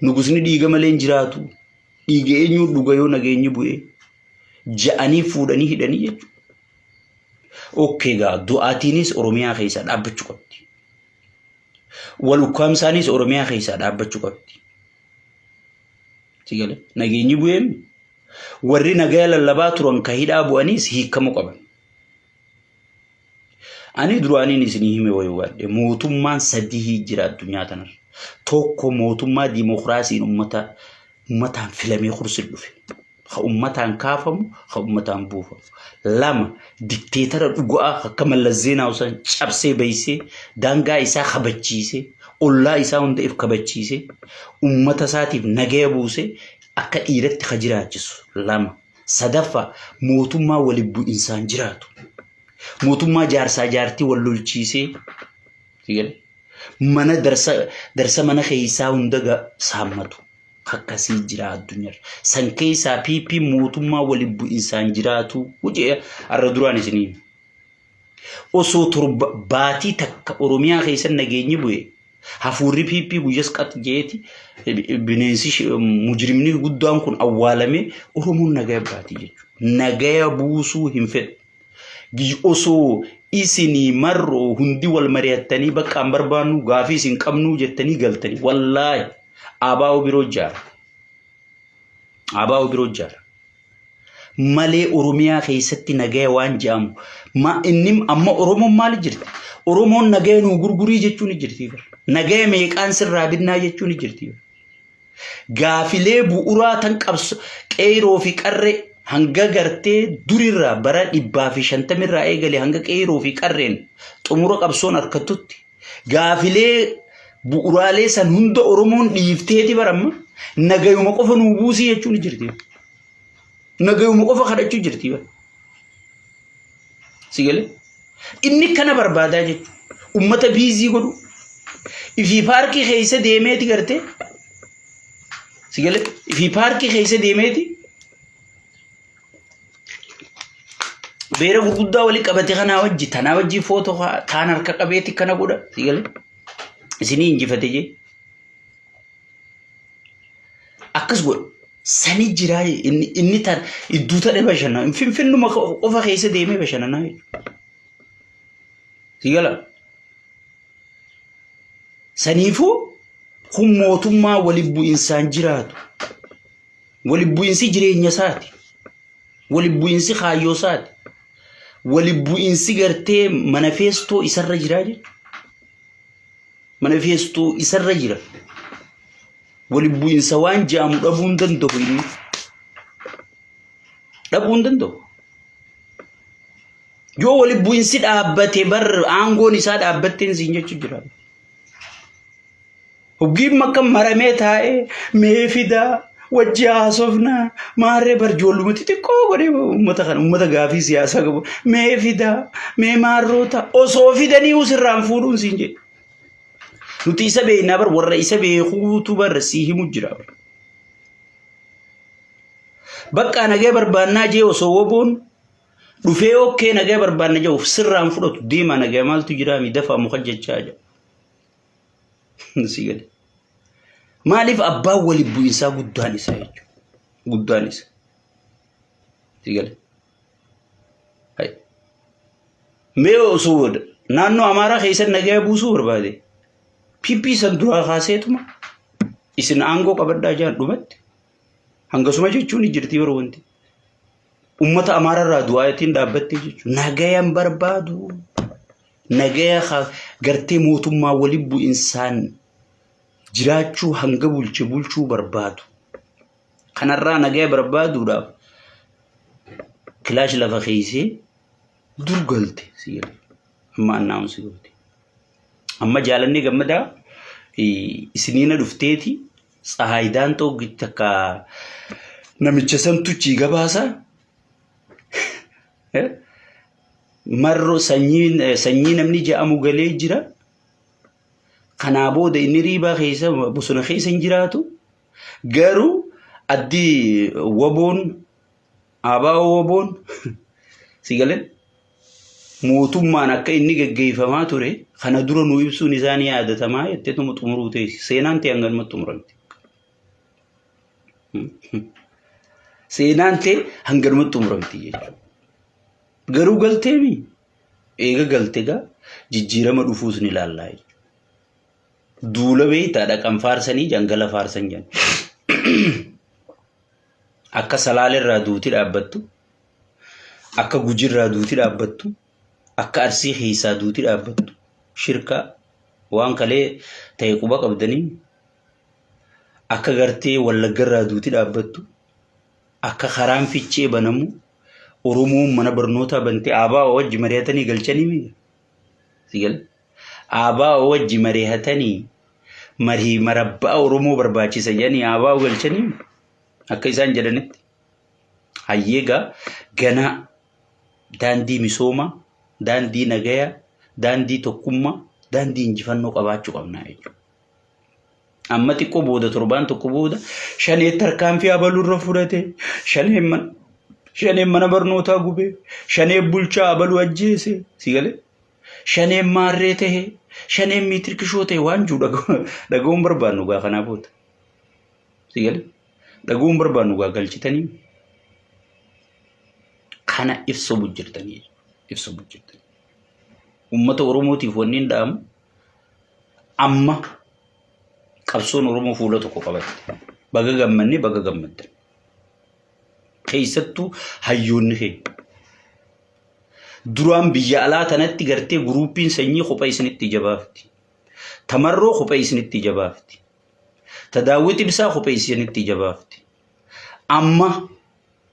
nugusni dhiiga malee hin jiraatu dhiiga eenyuun dhuga yoo nageenyi bu'e ja'anii fuudhanii hidhanii jechuudha. Okkee gaa du'aatiinis Oromiyaa keessaa dhaabbachuu qabdi. Wal ukkaamsaanis Oromiyaa keessaa dhaabbachuu qabdi. Si gale nageenyi bu'eem warri nagaya lallabaa turan ka hidhaa bu'aniis hiikkamuu qaban. Ani duraaniin isinii hime wayii waadhe mootummaan sadii jira addunyaa tanarra. Tokko mootummaa diimokiraasiin ummata ummataan filamee kursi dhufe. Ka ummataan kaafamu, ka ummataan buufamu. Lama dikteetara dhugaa akka Mallas Zeenaaw san cabsee baysee daangaa isaa kabachiisee ollaa isaa hunda if kabachiisee ummata isaatiif nagaya buusee akka dhiiratti ka jiraachisu. Lama. Sadaffaa mootummaa waliin bu'insaan jiraatu. Mootummaa jaarsaa jaartii wal lolchiisee mana darsa darsa mana keessaa hunda saammatu. Akkasii jira addunyaarra. San keessaa PP mootummaa waliin bu'insaan jiraatu jedhee har'a duraan isinii hima. Osoo torba baatii takka Oromiyaa keessa nageenyi bu'e hafuurri PP guyyas qax jeeti bineensi mujrimni guddaan kun awwaalamee Oromoon nagaya baatii jechuudha. Nagaya buusuu hin fedhu. Osoo isinii marroo hundi wal mari'attanii bakka hin barbaannu gaafii isin qabnuu jettanii galtanii wallaahi ABO biroo ijaara. ABO biroo ijaara. Malee Oromiyaa keessatti nagaya waan jedhamu ma inni amma Oromoon maali jirti? Oromoon nagaya nuu gurgurii jechuun ni jirti. Nagaya meeqaan sirraa binnaa jechuun ni jirti. Gaafilee bu'uraa tan qabso qeeroo fi qarree hanga gartee durirraa bara 150rraa eegale hanga qeeroo fi qarreen xumura qabsoon harkattutti gaafilee bu'uraalee san hunda Oromoon dhiifteeti baramma nagayuma qofa nuu buusii jechuun ni jirti. Nagayuma qofa kadhachuu jirti. Si galee? Inni kana barbaadaa jechuudha. Uummata biizii godhu. Ifii paarkii keessa deemeeti gartee. Si galee? Ifii paarkii keessa deemeeti. Beera gurguddaa walii qabate kanaa wajji tanaa wajji footoo kaan harka qabeeti kana godha. Si galee? Isinii injifate jee. Akkas godha. Sani jiraa inni inni tan idduu tadhe bashannana. Finfinnuma qofa keessa deemee bashannanaa jechuudha. Si gala. Saniifuu kun mootummaa waliin bu'insaan jiraatu. Waliin bu'insi jireenya isaati. Waliin bu'insi kaayyoo isaati. Waliin bu'insi gartee manifeestoo isarra jiraa jechuudha. Manifeestoo isarra jira. Waliin bu'insa waan je'amu dhabuu hin danda'u inni. Dhabuu hin danda'u. Yoo waliin bu'insi dhaabbate bar aangoon isaa dhaabbatteen siin jechuu jira. Hoggiin akka maramee taa'ee mee fidaa wajji haasofnaa maarree bar ijoolluma xixiqqoo godhee uummata kana uummata gaafii siyaasaa qabu mee fidaa mee maarroota osoo fidanii sirraan fuudhuun siin jedhe. Nuti isa beeknaa bar warra isa beekuutu bar sii himu jira bar. Bakka nagee barbaannaa jee osoo woboon dhufee okkee nagee barbaanna jedhuuf sirraan fudhatu deemaa nagee maaltu jiraa mi dafaa muka jechaa jedha. Si gale. Maaliif abbaan wali bu'insaa guddaan isa jechuudha. Guddaan isa. Si gale. Hai. Mee osoo naannoo Amaaraa keessa nagaya buusuu barbaade. PP san duraa kaaseetuma isin aangoo qabadhaa jaan dhumatti. Hangasuma jechuun ni jirti yeroo wanti. Uummata Amaaraa irraa du'aatiin dhaabbattee jechuudha. Nagayan barbaadu. Nagaya gartee mootummaa waliin bu'insaan jiraachuu hanga bulche bulchuu barbaadu. Kanarraa nagaya barbaaduudhaaf Kilaash lafa keessee dur galte si galee. Amma annaawunsi goote. Amma Jaalannee Gammadaa isiniina dhufteeti Tsahaay Daantoo takka namicha santu chii gabaasa. Marro sanyii namni ja'amu galee jira. Kanaa booda inni riibaa keessa bosona keessa hin jiraatu. Garuu addi waboon ABO waboon si galee mootummaan akka inni geggeeffamaa ture kana dura nu ibsuun isaa ni yaadatamaa jetteetuma xumuruu teessi. Seenaan ta'e hanganumatti xumuramti. Seenaan ta'e hanganumatti xumuramti jechuudha. Garuu galteemi eega galte gaa jijjiirama dhufuus ni ilaallaa jechuudha. Duula beektaa dhaqan faarsanii jangala faarsan jedhan. Akka Salaalerraa duuti dhaabbattu, akka Gujirraa duuti dhaabbattu, akka Arsii keessaa duuti dhaabbattu, shirkaa waan kalee ta'e quba qabdanii akka gartee Wallaggarraa duuti dhaabbattu, akka karaan Fichee banamu, Oromoon mana barnootaa bantee ABO wajji mari'atanii galchanii mii? Si gale? ABO wajji mari'atanii marii marabbaa Oromoo barbaachisa jedhanii ABO galchanii akka isaan jedhanitti. Hayyee gaa ganaa daandii misoomaa, daandii nagayaa, daandii tokkummaa, daandii injifannoo qabaachuu qabna jechuudha. Amma xiqqoo booda torbaan tokko booda shanee tarkaanfii abaluu irra fudhate, shaneen mana barnootaa gube, shanee bulchaa abaluu ajjeese, si galee? Shaneen maarree tahe, shaneen miitirkishoo ta'e waan jiru dhaga'uun barbaannu gaa kanaa booda. Si galee? Dhaga'uun barbaannu gaa galchitanii kana ibsa bujjirtanii ibsa bujjirtanii. Uummata Oromootiif wanni hin dhaamu amma qabsoon Oromoo fuula tokko qabatte. Baga gammanne baga gammaddan. Keessattuu hayyoonni keenya. Duraan biyya alaa tanatti gartee guruupiin sanyii kophee isinitti ija baafti. Tamarroo kophee isinitti ija baafti. Tadaawwit ibsaa kophee isinitti ija baafti. Amma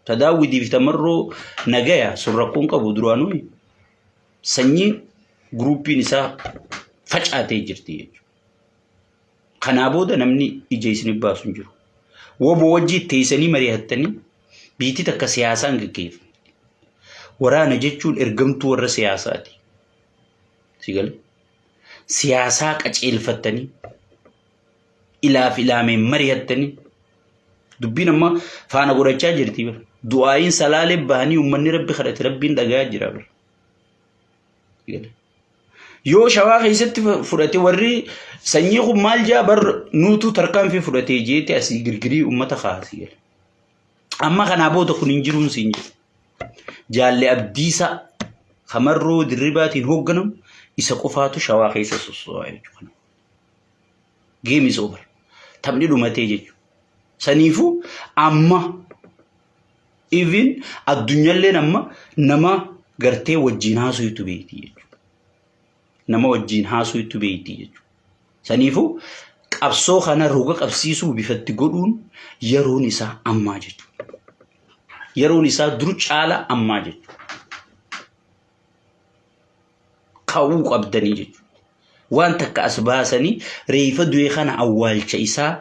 tadaawwitii fi tamarroo nagaya sun rakkoon qabu duraanuu sanyii guruupiin isaa facaatee jirti jechuudha. Kanaa booda namni ija isin baasu hin jiru. Woboo wajjii teessanii mari'attanii biitti takka siyaasaan gaggeeffamti. Waraana jechuun ergamtuu warra siyaasaati. Si gale? Siyaasaa qaceelfattanii ilaaf ilaameen mari'attanii dubbiin amma faana godhachaa jirti bara. Du'aa'iin salaalee bahanii uummanni rabbi kadhate rabbiin dhagayaa jira bara. Si gale? Yoo shawaa keessatti fudhate warri sanyii kun maal jaa bar nuutu tarkaanfii fudhatee jeete asii girgirii uummata kaasii gale. Amma kanaa booda kun hin jiruun siin jedhu. Jaalle Abdiisaa kamarroo dirribaatiin hoogganamu isa qofaatu shawaa keessa sosso'aa jechuudha. Game is over. Taphni dhumatee jechuudha. Saniifuu amma even addunyalleen amma nama gartee wajjin haasuytu beekti jechuudha. Nama wajjin haasuytu beekti jechuudha. Saniifuu qabsoo kana roga qabsiisuu bifatti godhuun yeroon isaa ammaa jechuudha. Yeroon isaa dur caala ammaa jechuudha. Ka'uu qabdanii jechuudha. Waan takka as baasanii reeffa du'e kana awwaalcha isaa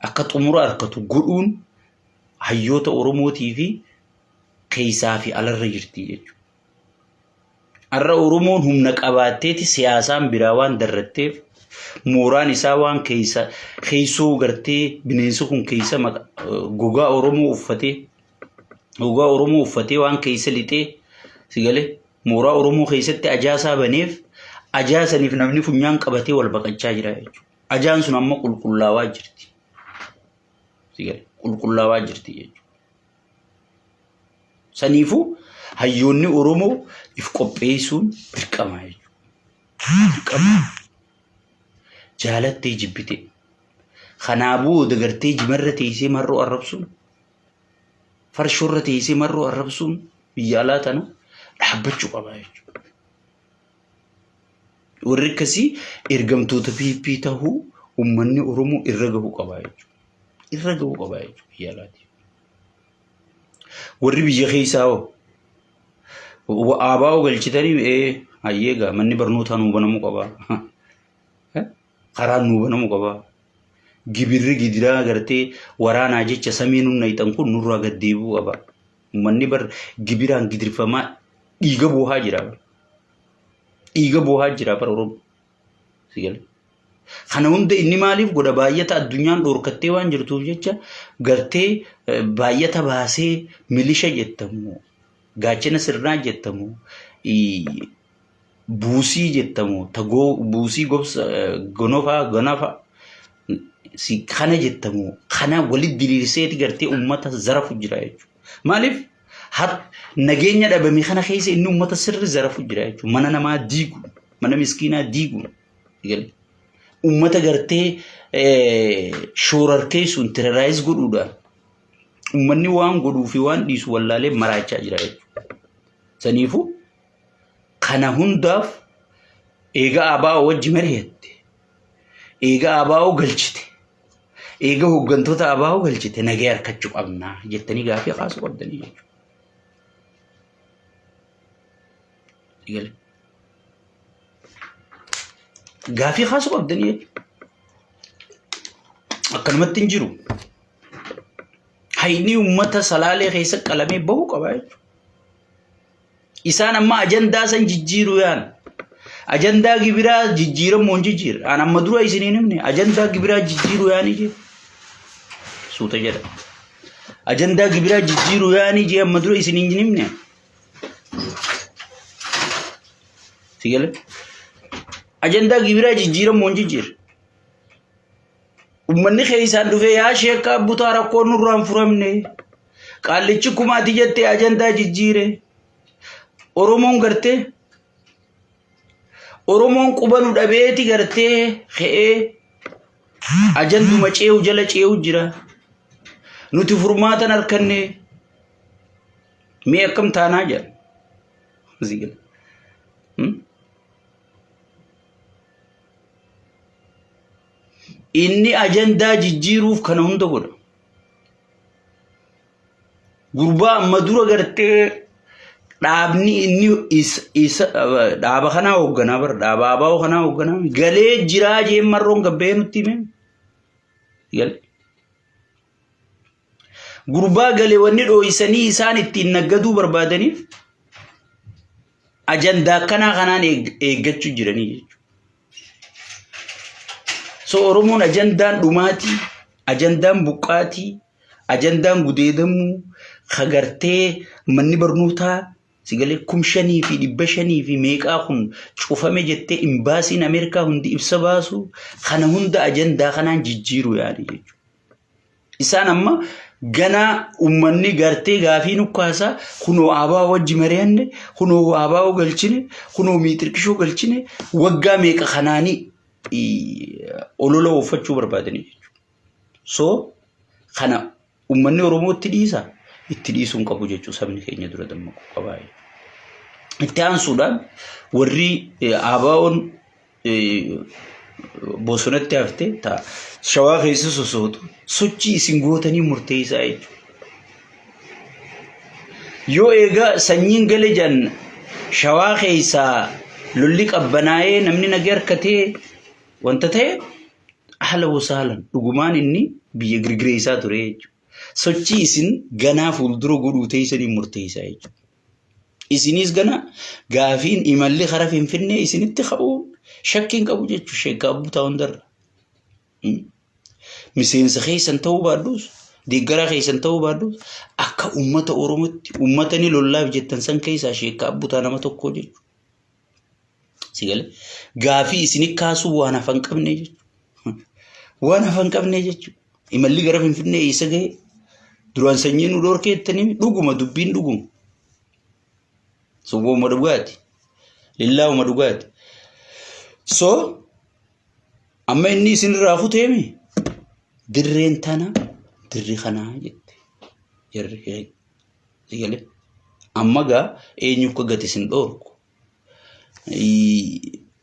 akka xumura harkatu godhuun hayyoota Oromootii fi keessaa fi alarra jirti jechuudha. Har'a Oromoon humna qabaatteeti siyaasaan biraa waan darratteef mooraan isaa waan keessa keessoo gartee bineensi kun keessa gogaa Oromoo uffatee gogaa Oromoo uffatee waan keessa lixee si galee mooraa Oromoo keessatti ajaasaa baneef ajaa saniif namni funyaan qabatee wal baqachaa jira jechuudha. Ajaan sun amma qulqullaawaa jirti. Si galee qulqullaawaa jirti jechuudha. Saniifuu hayyoonni Oromoo if qopheessuun dirqama jechuudha. Dirqama. Jaalattee jibbitee. Kanaa booda gartee jimarra teessee marroo arrabsuun farshoorra teessee marroo arrabsuun biyya alaa tana dhaabbachuu qaba jechuudha. Warri akkasii ergamtoota PP tahuu uummanni Oromoo irra gahuu qaba jechuudha. Irra gahuu qaba jechuudha biyya alaati. Warri biyya keessaa hoo Aabaa'oo galchitanii ee hayyee gaa manni barnootaa nuu banamuu qaba. Karaan nuu banamuu qaba. Gibirri gidiraa gartee waraanaa jecha samii nun nayxan kun nurraa gad deebi'uu qaba. Uummanni bar gibiraan gidirfamaa dhiiga boohaa jira. Dhiiga boohaa jira bara Oromoo. Si galee? Kana hunda inni maaliif godha baay'ata addunyaan dhoorkattee waan jirtuuf jecha gartee baay'ata baasee milisha jettamu gaachana sirnaa jettamu buusii jettamu tagoo buusii gobsa gonofaa gonafa si kana jettamu kana walitti diriirseeti gartee ummata zarafu jira jechuudha. Maaliif nageenya dhabame kana keessa inni ummata sirri zarafu jira jechuudha. Mana namaa diigu mana miskiinaa diigu ummata gartee shoorarkeessuun terrorize godhuudhaan ummanni waan godhuu fi waan dhiisu wallaalee maraachaa jira jechuudha. Saniifuu kana hundaaf eega ABO wajji mari'atte, eega ABO galchite, eega hooggantoota ABO galchite nagaya harkachuu qabna jettanii gaafii kaasuu qabdanii jechuudha. Gaafii kaasuu qabdanii jechuudha. Akkanumatti hin jiru. Hayni uummata salaalee keessa qalamee bahuu qaba jechuudha. Isaan amma ajandaa san jijjiiruu yaan. Ajandaa gibiraa jijjiiramoo hin jijjiirre. An amma dura isiniin himne ajandaa gibiraa jijjiiruu yaanii jee. Suuta jedha. Ajandaa gibiraa jijjiiruu yaanii jee amma dura isiniin hin himne. Si gale? Ajandaa gibiraa jijjiiramoo hin jijjiirre. Uummanni keessaan dhufee yaa sheekkaa butaa rakkoon nurraa hin furamne. Qaallichi kumaati jettee ajandaa jijjiire. Oromoon gartee Oromoon quba nu dhabeeti gartee ka'ee ajanduma ceehu jala ceehu jira. Nuti furmaatan harkanne mee akkam taanaa jedha. Zigila. Inni ajandaa jijjiiruuf kana hunda godha. Gurbaa amma dura gartee dhaabni inni isa dhaaba kanaa hoogganaa bara dhaaba ABO kanaa hoogganaa galee jiraa jeen marroon gabbee nutti hime. Gale. Gurbaa galee wanni dhooysanii isaan ittiin naggaduu barbaadaniif ajandaa akkanaa kanaan eeggachuu jiranii jechuudha. So Oromoon ajandaan dhumaatii, ajandaan buqqaatii, ajandaan gudeedamuu, kagartee manni barnootaa sigalee 5,500 fi meeqaa kun cufame jettee imbaasiin Ameerikaa hundi ibsa baasu kana hunda ajandaa kanaan jijjiiruu yaani jechuudha. Isaan amma ganaa uummanni gartee gaafii nukkaasa kunoo ABO wajji mari'anne kunoo ABO galchine kunoo miixirqishoo galchine waggaa meeqa kanaanii olola ooffachuu barbaadanii jechuudha. So kana uummanni Oromoo itti dhiisa itti dhiisuu hin qabu jechuudha sabni keenya dura dammaquu qaba. Itti aansuudhaan warri ABO'n bosonatti hafte ta shawaa keessa sosootu sochii isin gootanii murteessaa jechuudha. Yoo egaa sanyiin gale jan shawaa keessaa lolli qabbanaa'ee namni nagaa harkatee wanta ta'e haala wasaalan dhugumaan inni biyya girgireessaa ture jechuudha. Sochii isin ganaa fuuldura godhuu teessanii murteessaa jechuudha. Isinis gana gaafiin imalli kara Finfinnee isinitti ka'uu shakkii hin qabu jechuudha sheekkaa butaa hundarra. Miseensa keessan ta'uu baadhus deeggaraa keessan ta'uu baadhus akka uummata Oromootti uummata ni lollaaf jettan san keessaa sheekkaa butaa nama tokko jechuudha. Si galee gaafii isini kaasuu waan hafan qabne jechuudha. Waan hafan qabne jechuudha. Imalli gara Finfinnee eessa gahe? Duraan sanyii nu dhorkeettanii dhuguma dubbiin dhuguma. Sobooma dhugaati. Lillaa'uma dhugaati. So amma inni isinirraa kuteemi dirreen tana dirri kanaa jette. Jarri si galee. Amma gaa eenyu akka gati isin dhoorku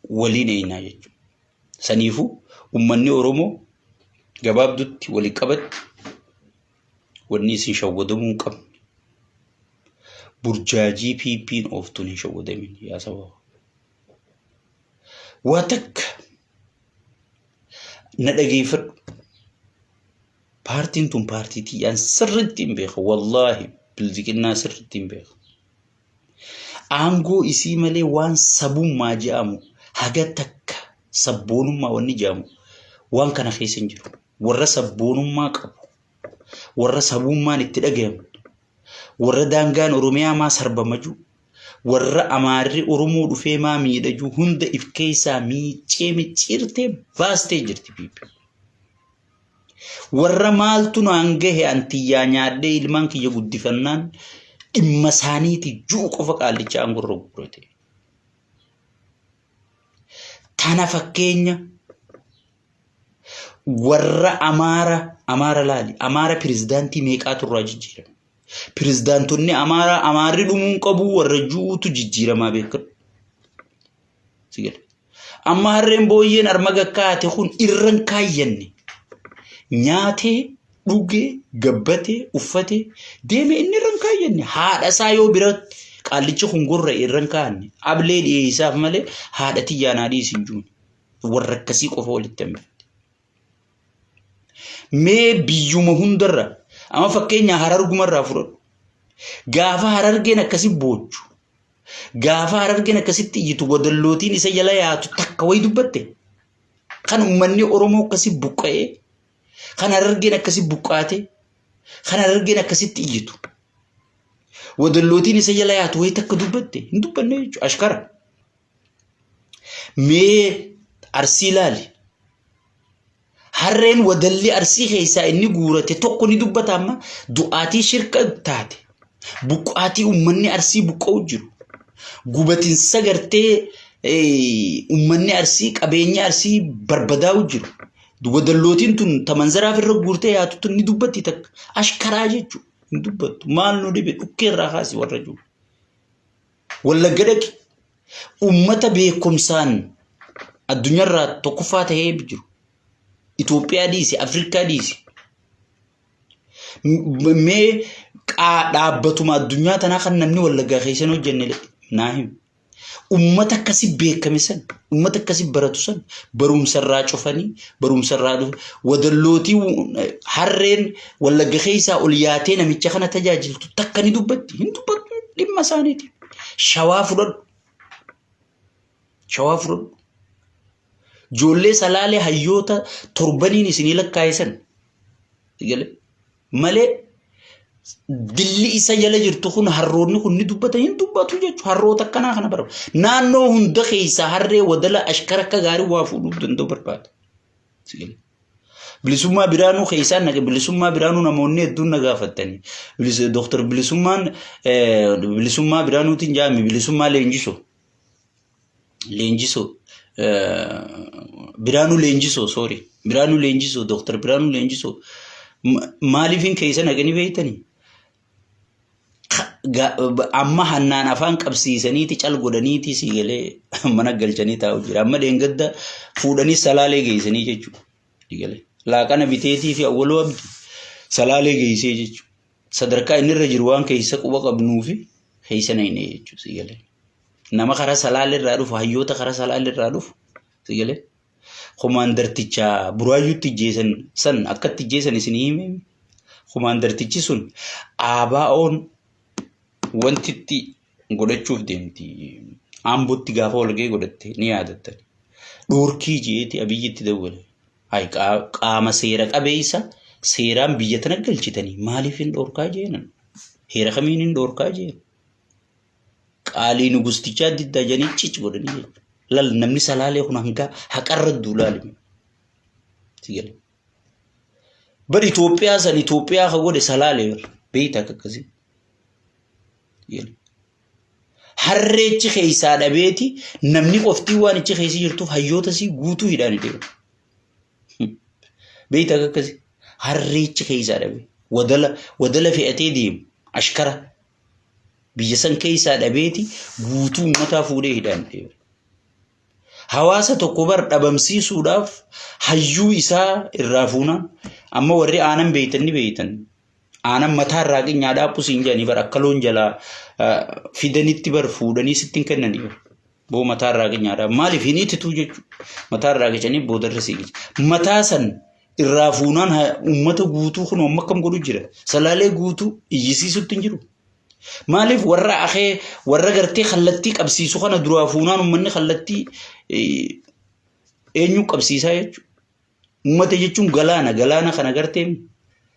waliin eenyaa jechuudha. Saniifuu uummanni Oromoo gabaabdutti wali qabatti wanni isin shawwadamuu hin qabne. Burjaajii PP'n ooftuun hin shawwadamin yaa saba. Waa takka na dhageeffadhu. Paartiin tun paartii tiyyaan sirriitti hin beeka. Wallaahi bilziqinnaa sirriitti hin beeka. Aangoo isii malee waan sabummaa je'amu haga takka sabboonummaa wanni je'amu waan kana keessa hin jiru. Warra sabboonummaa qabu, warra sabummaan itti dhagayamu, warra daangaan Oromiyaa maa sarbama jiru, warra Amaarri Oromoo dhufee maa miidha jiru hunda if keessaa miiccee micciirtee baastee jirti PP. Warra maaltu naan gahe an tiyyaa nyaadhee ilmaan kiyya guddifannaan dhimma isaaniiti ju'u qofa qaallicha aangorra guurate. Tana fakkeenya warra Amaara Amaara laali Amaara pirezidaantii meeqaatu irraa jijjiirame. Pirezidaantonni Amaaraa Amaarri dhumuu hin qabu warra ju'uutu jijjiiramaa beekadhu. Si gala. Amma harreen booyyeen arma gakkaate kun irran kaayyanne nyaatee dhugee gabbatee uffatee deeme inni irran kaayyanne haadha isaa yoo biratti qaallichi kun gorra'e irran kaa'anne ablee dhiyeessaaf malee haadha tiyyaa naa dhiisi hin juune warra akkasii qofa walitti hambifte. Mee biyyuma hundarra amma fakkeenya harargumarraa fudhadhu. Gaafa harargeen akkasi boochu Gaafa Harargeen akkasitti iyyitu wadallootiin isa jala yaatu takka wayi dubbatte. Kan uummanni Oromoo akkasi buqqa'ee, kan Harargeen akkasi buqqaate, kan Harargeen akkasitti iyyitu. Wadallootiin isa jala yaatu wayi takka dubbatte hin dubbanne jechuudha. Ashkara. Mee Arsii ilaali. Harreen wadalli Arsii keessaa inni guurate tokko ni dubbata amma du'aatii shirka taate. Buqqaatii uummanni Arsii buqqa'u jiru. Gubatinsa gartee uummanni Arsii qabeenya Arsii barbadaa'u jiru. Wadallootiin tun tamanzaraaf irra guurtee yaatu tun ni dubbatti takka. Ashkaraa jechuudha. Hin dubbattu. Maal nu dhibe dhukkee irraa kaasi warra jiru. Wallagga dhaqi. Uummata beekumsaan addunyaarraa tokkoffaa ta'ee jiru. Itoophiyaa dhiisi, Afrikaa dhiisi. Mee dhaabbatuma addunyaa tanaa kan namni Wallaggaa keessa hin hojjenne naa himi. Uummata akkasi beekame san, uummata akkasi baratu san barumsarraa cufanii, barumsarraa dhufu. Wadallootii harreen Wallagga keessaa ol yaatee namicha kana tajaajiltu takka ni dubbatti. Hin dubbattu dhimma isaaniiti. Shawaa fudhadhu. Shawaa fudhadhu. Ijoollee salaalee hayyoota torbaniin isinii lakkaa'e san. Malee dilli isa jala jirtu kun harroonni kun ni dubbata hin dubbatu jechuudha. Harroota akkanaa kana barbaada. Naannoo hunda keessaa harree wadala ashkara akka gaarii waa fuudhuu danda'u barbaada. Bilisummaa Biraanuu keessaan naqe bilisummaa Biraanuu namoonni hedduun na gaafattanii. Dooktar Bilisummaan bilisummaa Biraanuutiin jaami bilisummaa leenjisoo. Leenjisoo Biraanuu Leenjisoo sorry Biraanuu Leenjisoo Dooktar Biraanuu Leenjisoo maaliifin keessa naqanii beektanii? Amma hannaan afaan qabsiisaniiti cal godhaniiti sii galee mana galchanii taa'u jira. Amma dheengadda fuudhanii salaalee geessanii jechuudha. Galee laaqana biteetii fi awwaloo abdi salaalee geessee jechuudha. Sadarkaa inni irra jiru waan keessa quba qabnuufi keessa naqnee jechuudha sii galee. Nama karaa salaalee irraa dhufu hayyoota karaa salaalee irraa dhufu sii galee. Komaandarticha buraayyuutti ijjeesan san akkatti ijjeesan isin hime. Komaandartichi sun ABO'n wanti itti godhachuuf deemti. Ambootti gaafa walgahii godhatte ni yaadattan. Dhoorkii jeeti Abiyyitti dawwale. Hayi qaama seera qabeessa seeraan biyya tana galchitanii maaliif hin dhoorkaa jeenan? Heera kamiin hin dhoorkaa jeen? Qaalii nugustichaa diddaa jedhanii cic godhanii jechuudha. Lal namni salaalee kun hanga haqarra duulaali. Si gale. Bar Itoophiyaa san Itoophiyaa ka godhe salaalee bar beeyta akka akkasii. Si gale. Harreechi keessaa dhabeeti namni qoftii waan ichi keessa jirtuuf hayyoota sii guutuu hidhaan deema. Beeyta akka akkasii. Harreechi keessaa dhabe wadala wadala fe'atee deemu ashkara Biyya san keessaa dhabeeti guutuu uummataa fuudhee hidhaan deema. Hawaasa tokko bar dhabamsiisuudhaaf hayyuu isaa irraa fuunaan amma warri aanan beeytan ni beeytan. Aanan mataa irraa qinyaa dhaaphu siin jedhanii bar akka loon jalaa fidanitti bar fuudhanii sitti hin kennanii bar. Boo mataa irraa qinyaa dhaaphu. Maaliif hin itituu jechuudha. Mataa irraa qicanii boodarra sii qica. Mataa san irraa fuunaan uummata guutuu kun amma akkam godhu jira. Salaalee guutuu iyyisiisutti hin jiru. Maaliif warra akee warra gartee kallattii qabsiisu kana duraa fuunaan uummanni kallattii eenyu qabsiisaa jechuudha. Uummata jechuun galaana galaana kana gartee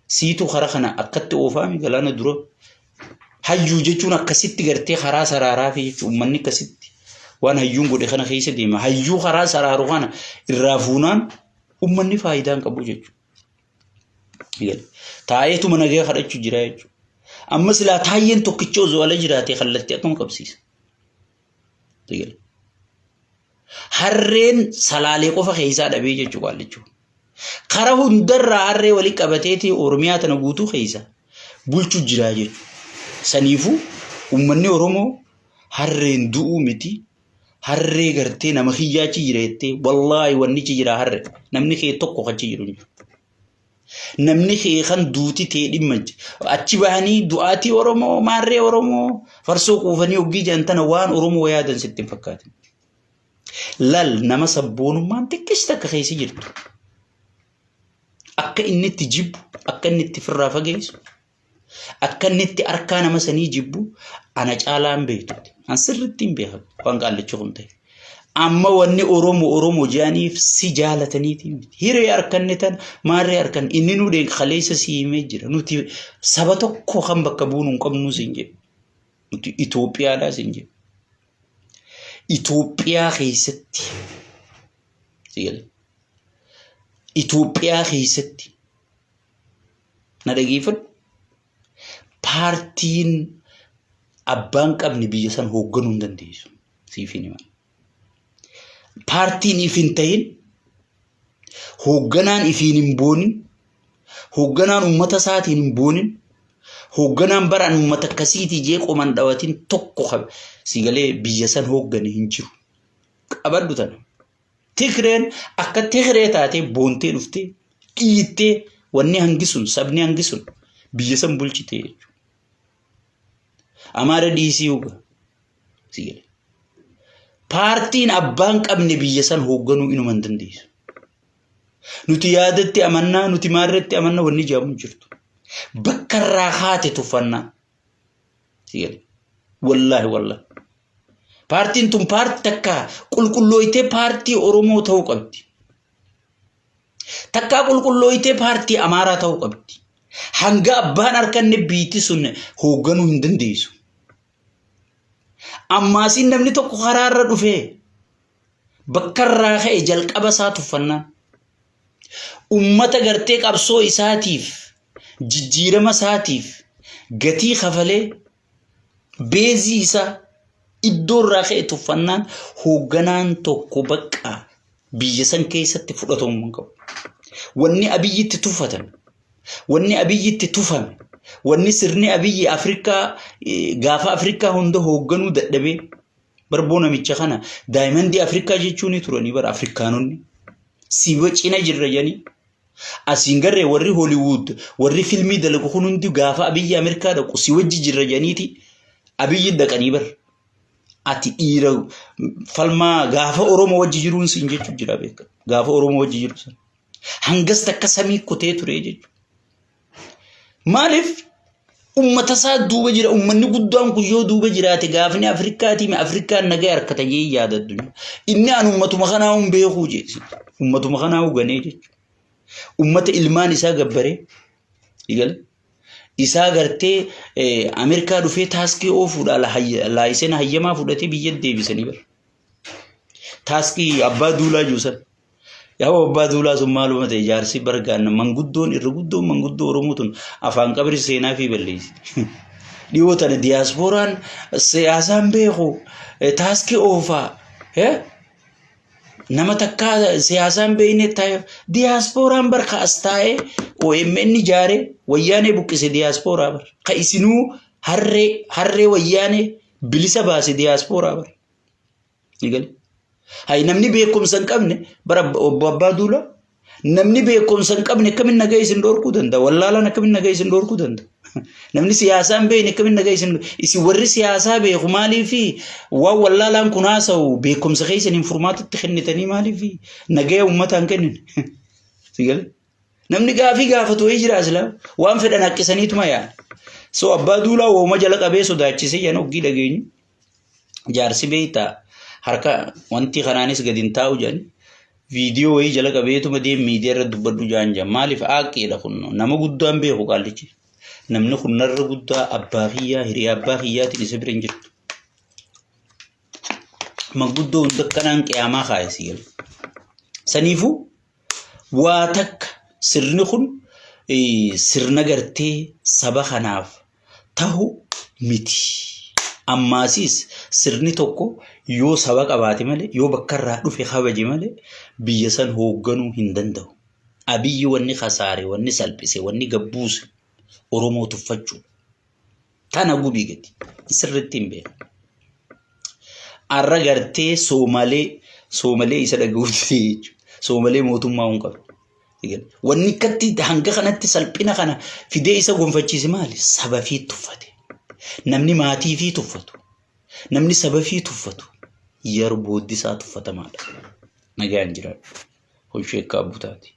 siitu kara kana akkatti oofaami galaana dura. Hayyuu jechuun akkasitti gartee karaa saraaraa fi jechuun uummanni akkasitti waan hayyuun godhe kana keessa deema. Hayyuu karaa saraaru kana irraa fuunaan uummanni faayidaa hin qabu jechuudha. Taa'eetuma nagaa kadhachuu jira jechuudha. Amma silaa taayyeen tokkicha osoo ala jiraatee kallattii akkam qabsiisa. Harreen salaalee qofa keessaa dhabee jechuudha qaallichu. Kara hundarraa harree walii qabateeti Oromiyaa tana guutuu keessa bulchu jira jechuudha. Saniifuu uummanni Oromoo harreen du'uu miti harree gartee nama kiyyaa achi jira jettee wallaahi wanni achi jira harre namni kee tokko achi jiru hin jiru. Namni kee kan duuti tee dhimma achi bahanii du'aatii Oromoo maarree Oromoo farsoo quufanii hoggii jedhan tana waan Oromoo yaadan sitti hin fakkaatin. Lal nama sabboonummaan xiqqis takka keessa jirtu. Akka inni itti jibbu, akka inni itti firraa fageessu, Akka inni itti harkaa nama sanii jibbu ana caalaa hin beektu. An sirriitti hin beekan waan qaallichi kun ta'e. Amma wanni Oromoo Oromoo jedhaniif si jaalataniiti miti. Hiree harkanne tan maarree harkan inni nu dheek kaleessa si himee jira. Nuti saba tokko kan bakka buunu hin qabnu siin jedhu. Nuti Itoophiyaadhaa siin jedhu. Itoophiyaa keessatti si galee. Itoophiyaa keessatti Na dhageeffadhu. Paartiin abbaan qabne biyya san hoogganuu hin dandeessu. Siif hin himan. Paartiin if hin ta'in hoogganaan ifiin hin boonin hoogganaan uummata isaatiin hin boonin hoogganaan baraan uummata akkasiitii jee qoman dhawatin tokko si galee biyya san hooggane hin jiru. Qabadhu tana. Tigreen akka Tigree taatee boontee dhuftee dhiittee wanni hangi sun sabni hangi sun biyya san bulchitee jechuudha. Amaara dhiisii huga. Si jedhe. Paartiin abbaan qabne biyya san hoogganuu inuma hin dandeessu. Nuti yaadatti amannaa, nuti maarretti amannaa wanni jedhamu hin jirtu. Bakka irraa kaate tuffannaa. Si jedhe. Wallaahi wallaahi. Paartiin tun paartii takka qulqullooytee paartii Oromoo ta'uu qabdi. Takkaa qulqullooytee paartii Amaaraa ta'uu qabdi. Hanga abbaan harkanne biitti sun hoogganuu hin dandeessu. Ammaasiin namni tokko karaarra dhufee bakka irraa ka'e jalqaba isaa tuffannaan. Ummata gartee qabsoo isaatiif jijjiirama isaatiif gatii kafalee beezii isaa iddoo irraa ka'e tuffannaan hoogganaan tokko bakka biyya san keessatti fudhatamuu hin qabu. Wanni Abiyyitti tuffatame, wanni Abiyyitti tufame, wanni sirni Abiyyi Afrikaa gaafa Afrikaa hunda hoogganuu dadhabee barboo namicha kana daayimandii Afrikaa jechuun ni turanii bara Afrikaanonni. Siba cina jirra jedhanii Asiin garree warri Hollywood warri filmii dalagu kun hundi gaafa Abiyyi Ameerikaa dhaqu si wajji jirra jedhaniiti Abiyyi dhaqanii bar. Ati dhiira falmaa gaafa Oromoo wajji jiruun siin jechuu jira beeka. Gaafa Oromoo wajji jiru sana. Hangas takka samii kutee ture jechuudha. Maaliif ummata isaa duuba jira ummanni guddaan kun yoo duuba jiraate gaafni Afrikaatii mi Afrikaan nagaa harkata jee yaada addunyaa. Inni an ummatuma kanaa hin beekuu jee ummatuma kanaa huganee jechuudha. Ummata ilmaan isaa gabbaree igale isaa gartee Ameerikaa dhufee taaskii oofuudha laayisena hayyamaa fudhatee biyya deebisanii bara. Taaskii abbaa duulaa jiru sana. Yaa abbaa duulaa sun maaluma ta'e jaarsi bargaan manguddoon irra guddoon manguddoo Oromoo tun afaan qabri seenaa fi balleessi. Dhiyoo tana diyaaspooraan siyaasaan beeku taaskii oofaa. Nama takkaa siyaasaan beekne taa'e diyaaspooraan bar ka as taa'ee OMN ijaaree wayyaanee buqqise diyaaspooraa bar. Ka isinuu harree harree wayyaanee bilisa baase diyaaspooraa bar. Ni gale. Hay namni beekumsa hin qabne bara obbo Abbaa Duulaa namni beekumsa hin qabne akkamiin nagaa isin dhorkuu danda'a? Wallaalaan akkamiin nagaa isin dhorkuu danda'a? Namni siyaasaa hin beekne akkamiin nagaa isin isin warri siyaasaa beeku maaliif waan wallaalaan kun haasa'u beekumsa keessaniin furmaatatti kennitanii maaliif nagaya uummataa hin kennine? Si galee? Namni gaafii gaafatu wayii jira silaa waan fedhan haqqisaniituma yaa'an. So abbaa duulaa wooma jala qabee sodaachisee jedhan oggii dhageenyu. Jaarsi beektaa harka wanti kanaanis gadi hin taa'u jedhan viidiyoo wayii jala qabeetuma deem miidiyaa irra dubbadhu jaan jedhan maaliif aaqqiidha kun nama guddaan beeku qaallichi. Namni kun narra guddaa abbaa kiyyaa hiriyaa abbaa kiyyaatiin isa bira hin jirtu. Manguddoo hunda akkanaan qiyaamaa kaa'e si gala. Saniifuu Waa takka sirni kun sirna gartee saba kanaaf tahu miti. Ammaasiis sirni tokko yoo saba qabaate malee yoo bakka irraa dhufe kabaje malee biyya san hoogganuu hin danda'u. Abiyyi wanni kasaare, wanni salphise, wanni gabbuuse Oromoo tuffachuudha. Tana gubii gadi. Sirriitti hin beeku. Arra gartee Soomalee Soomalee isa dhaga'uuti jechuudha. Soomalee mootummaa hin qabdu. Wanni akkatti hanga kanatti salphina kana fidee isa gonfachiise maali? Saba fi tuffate. Namni maatii fi tuffatu. Namni saba fi tuffatu. Yeroo booddi isaa tuffatamaadha. Nagaan jiraadhu. Kun sheekkaa butaati.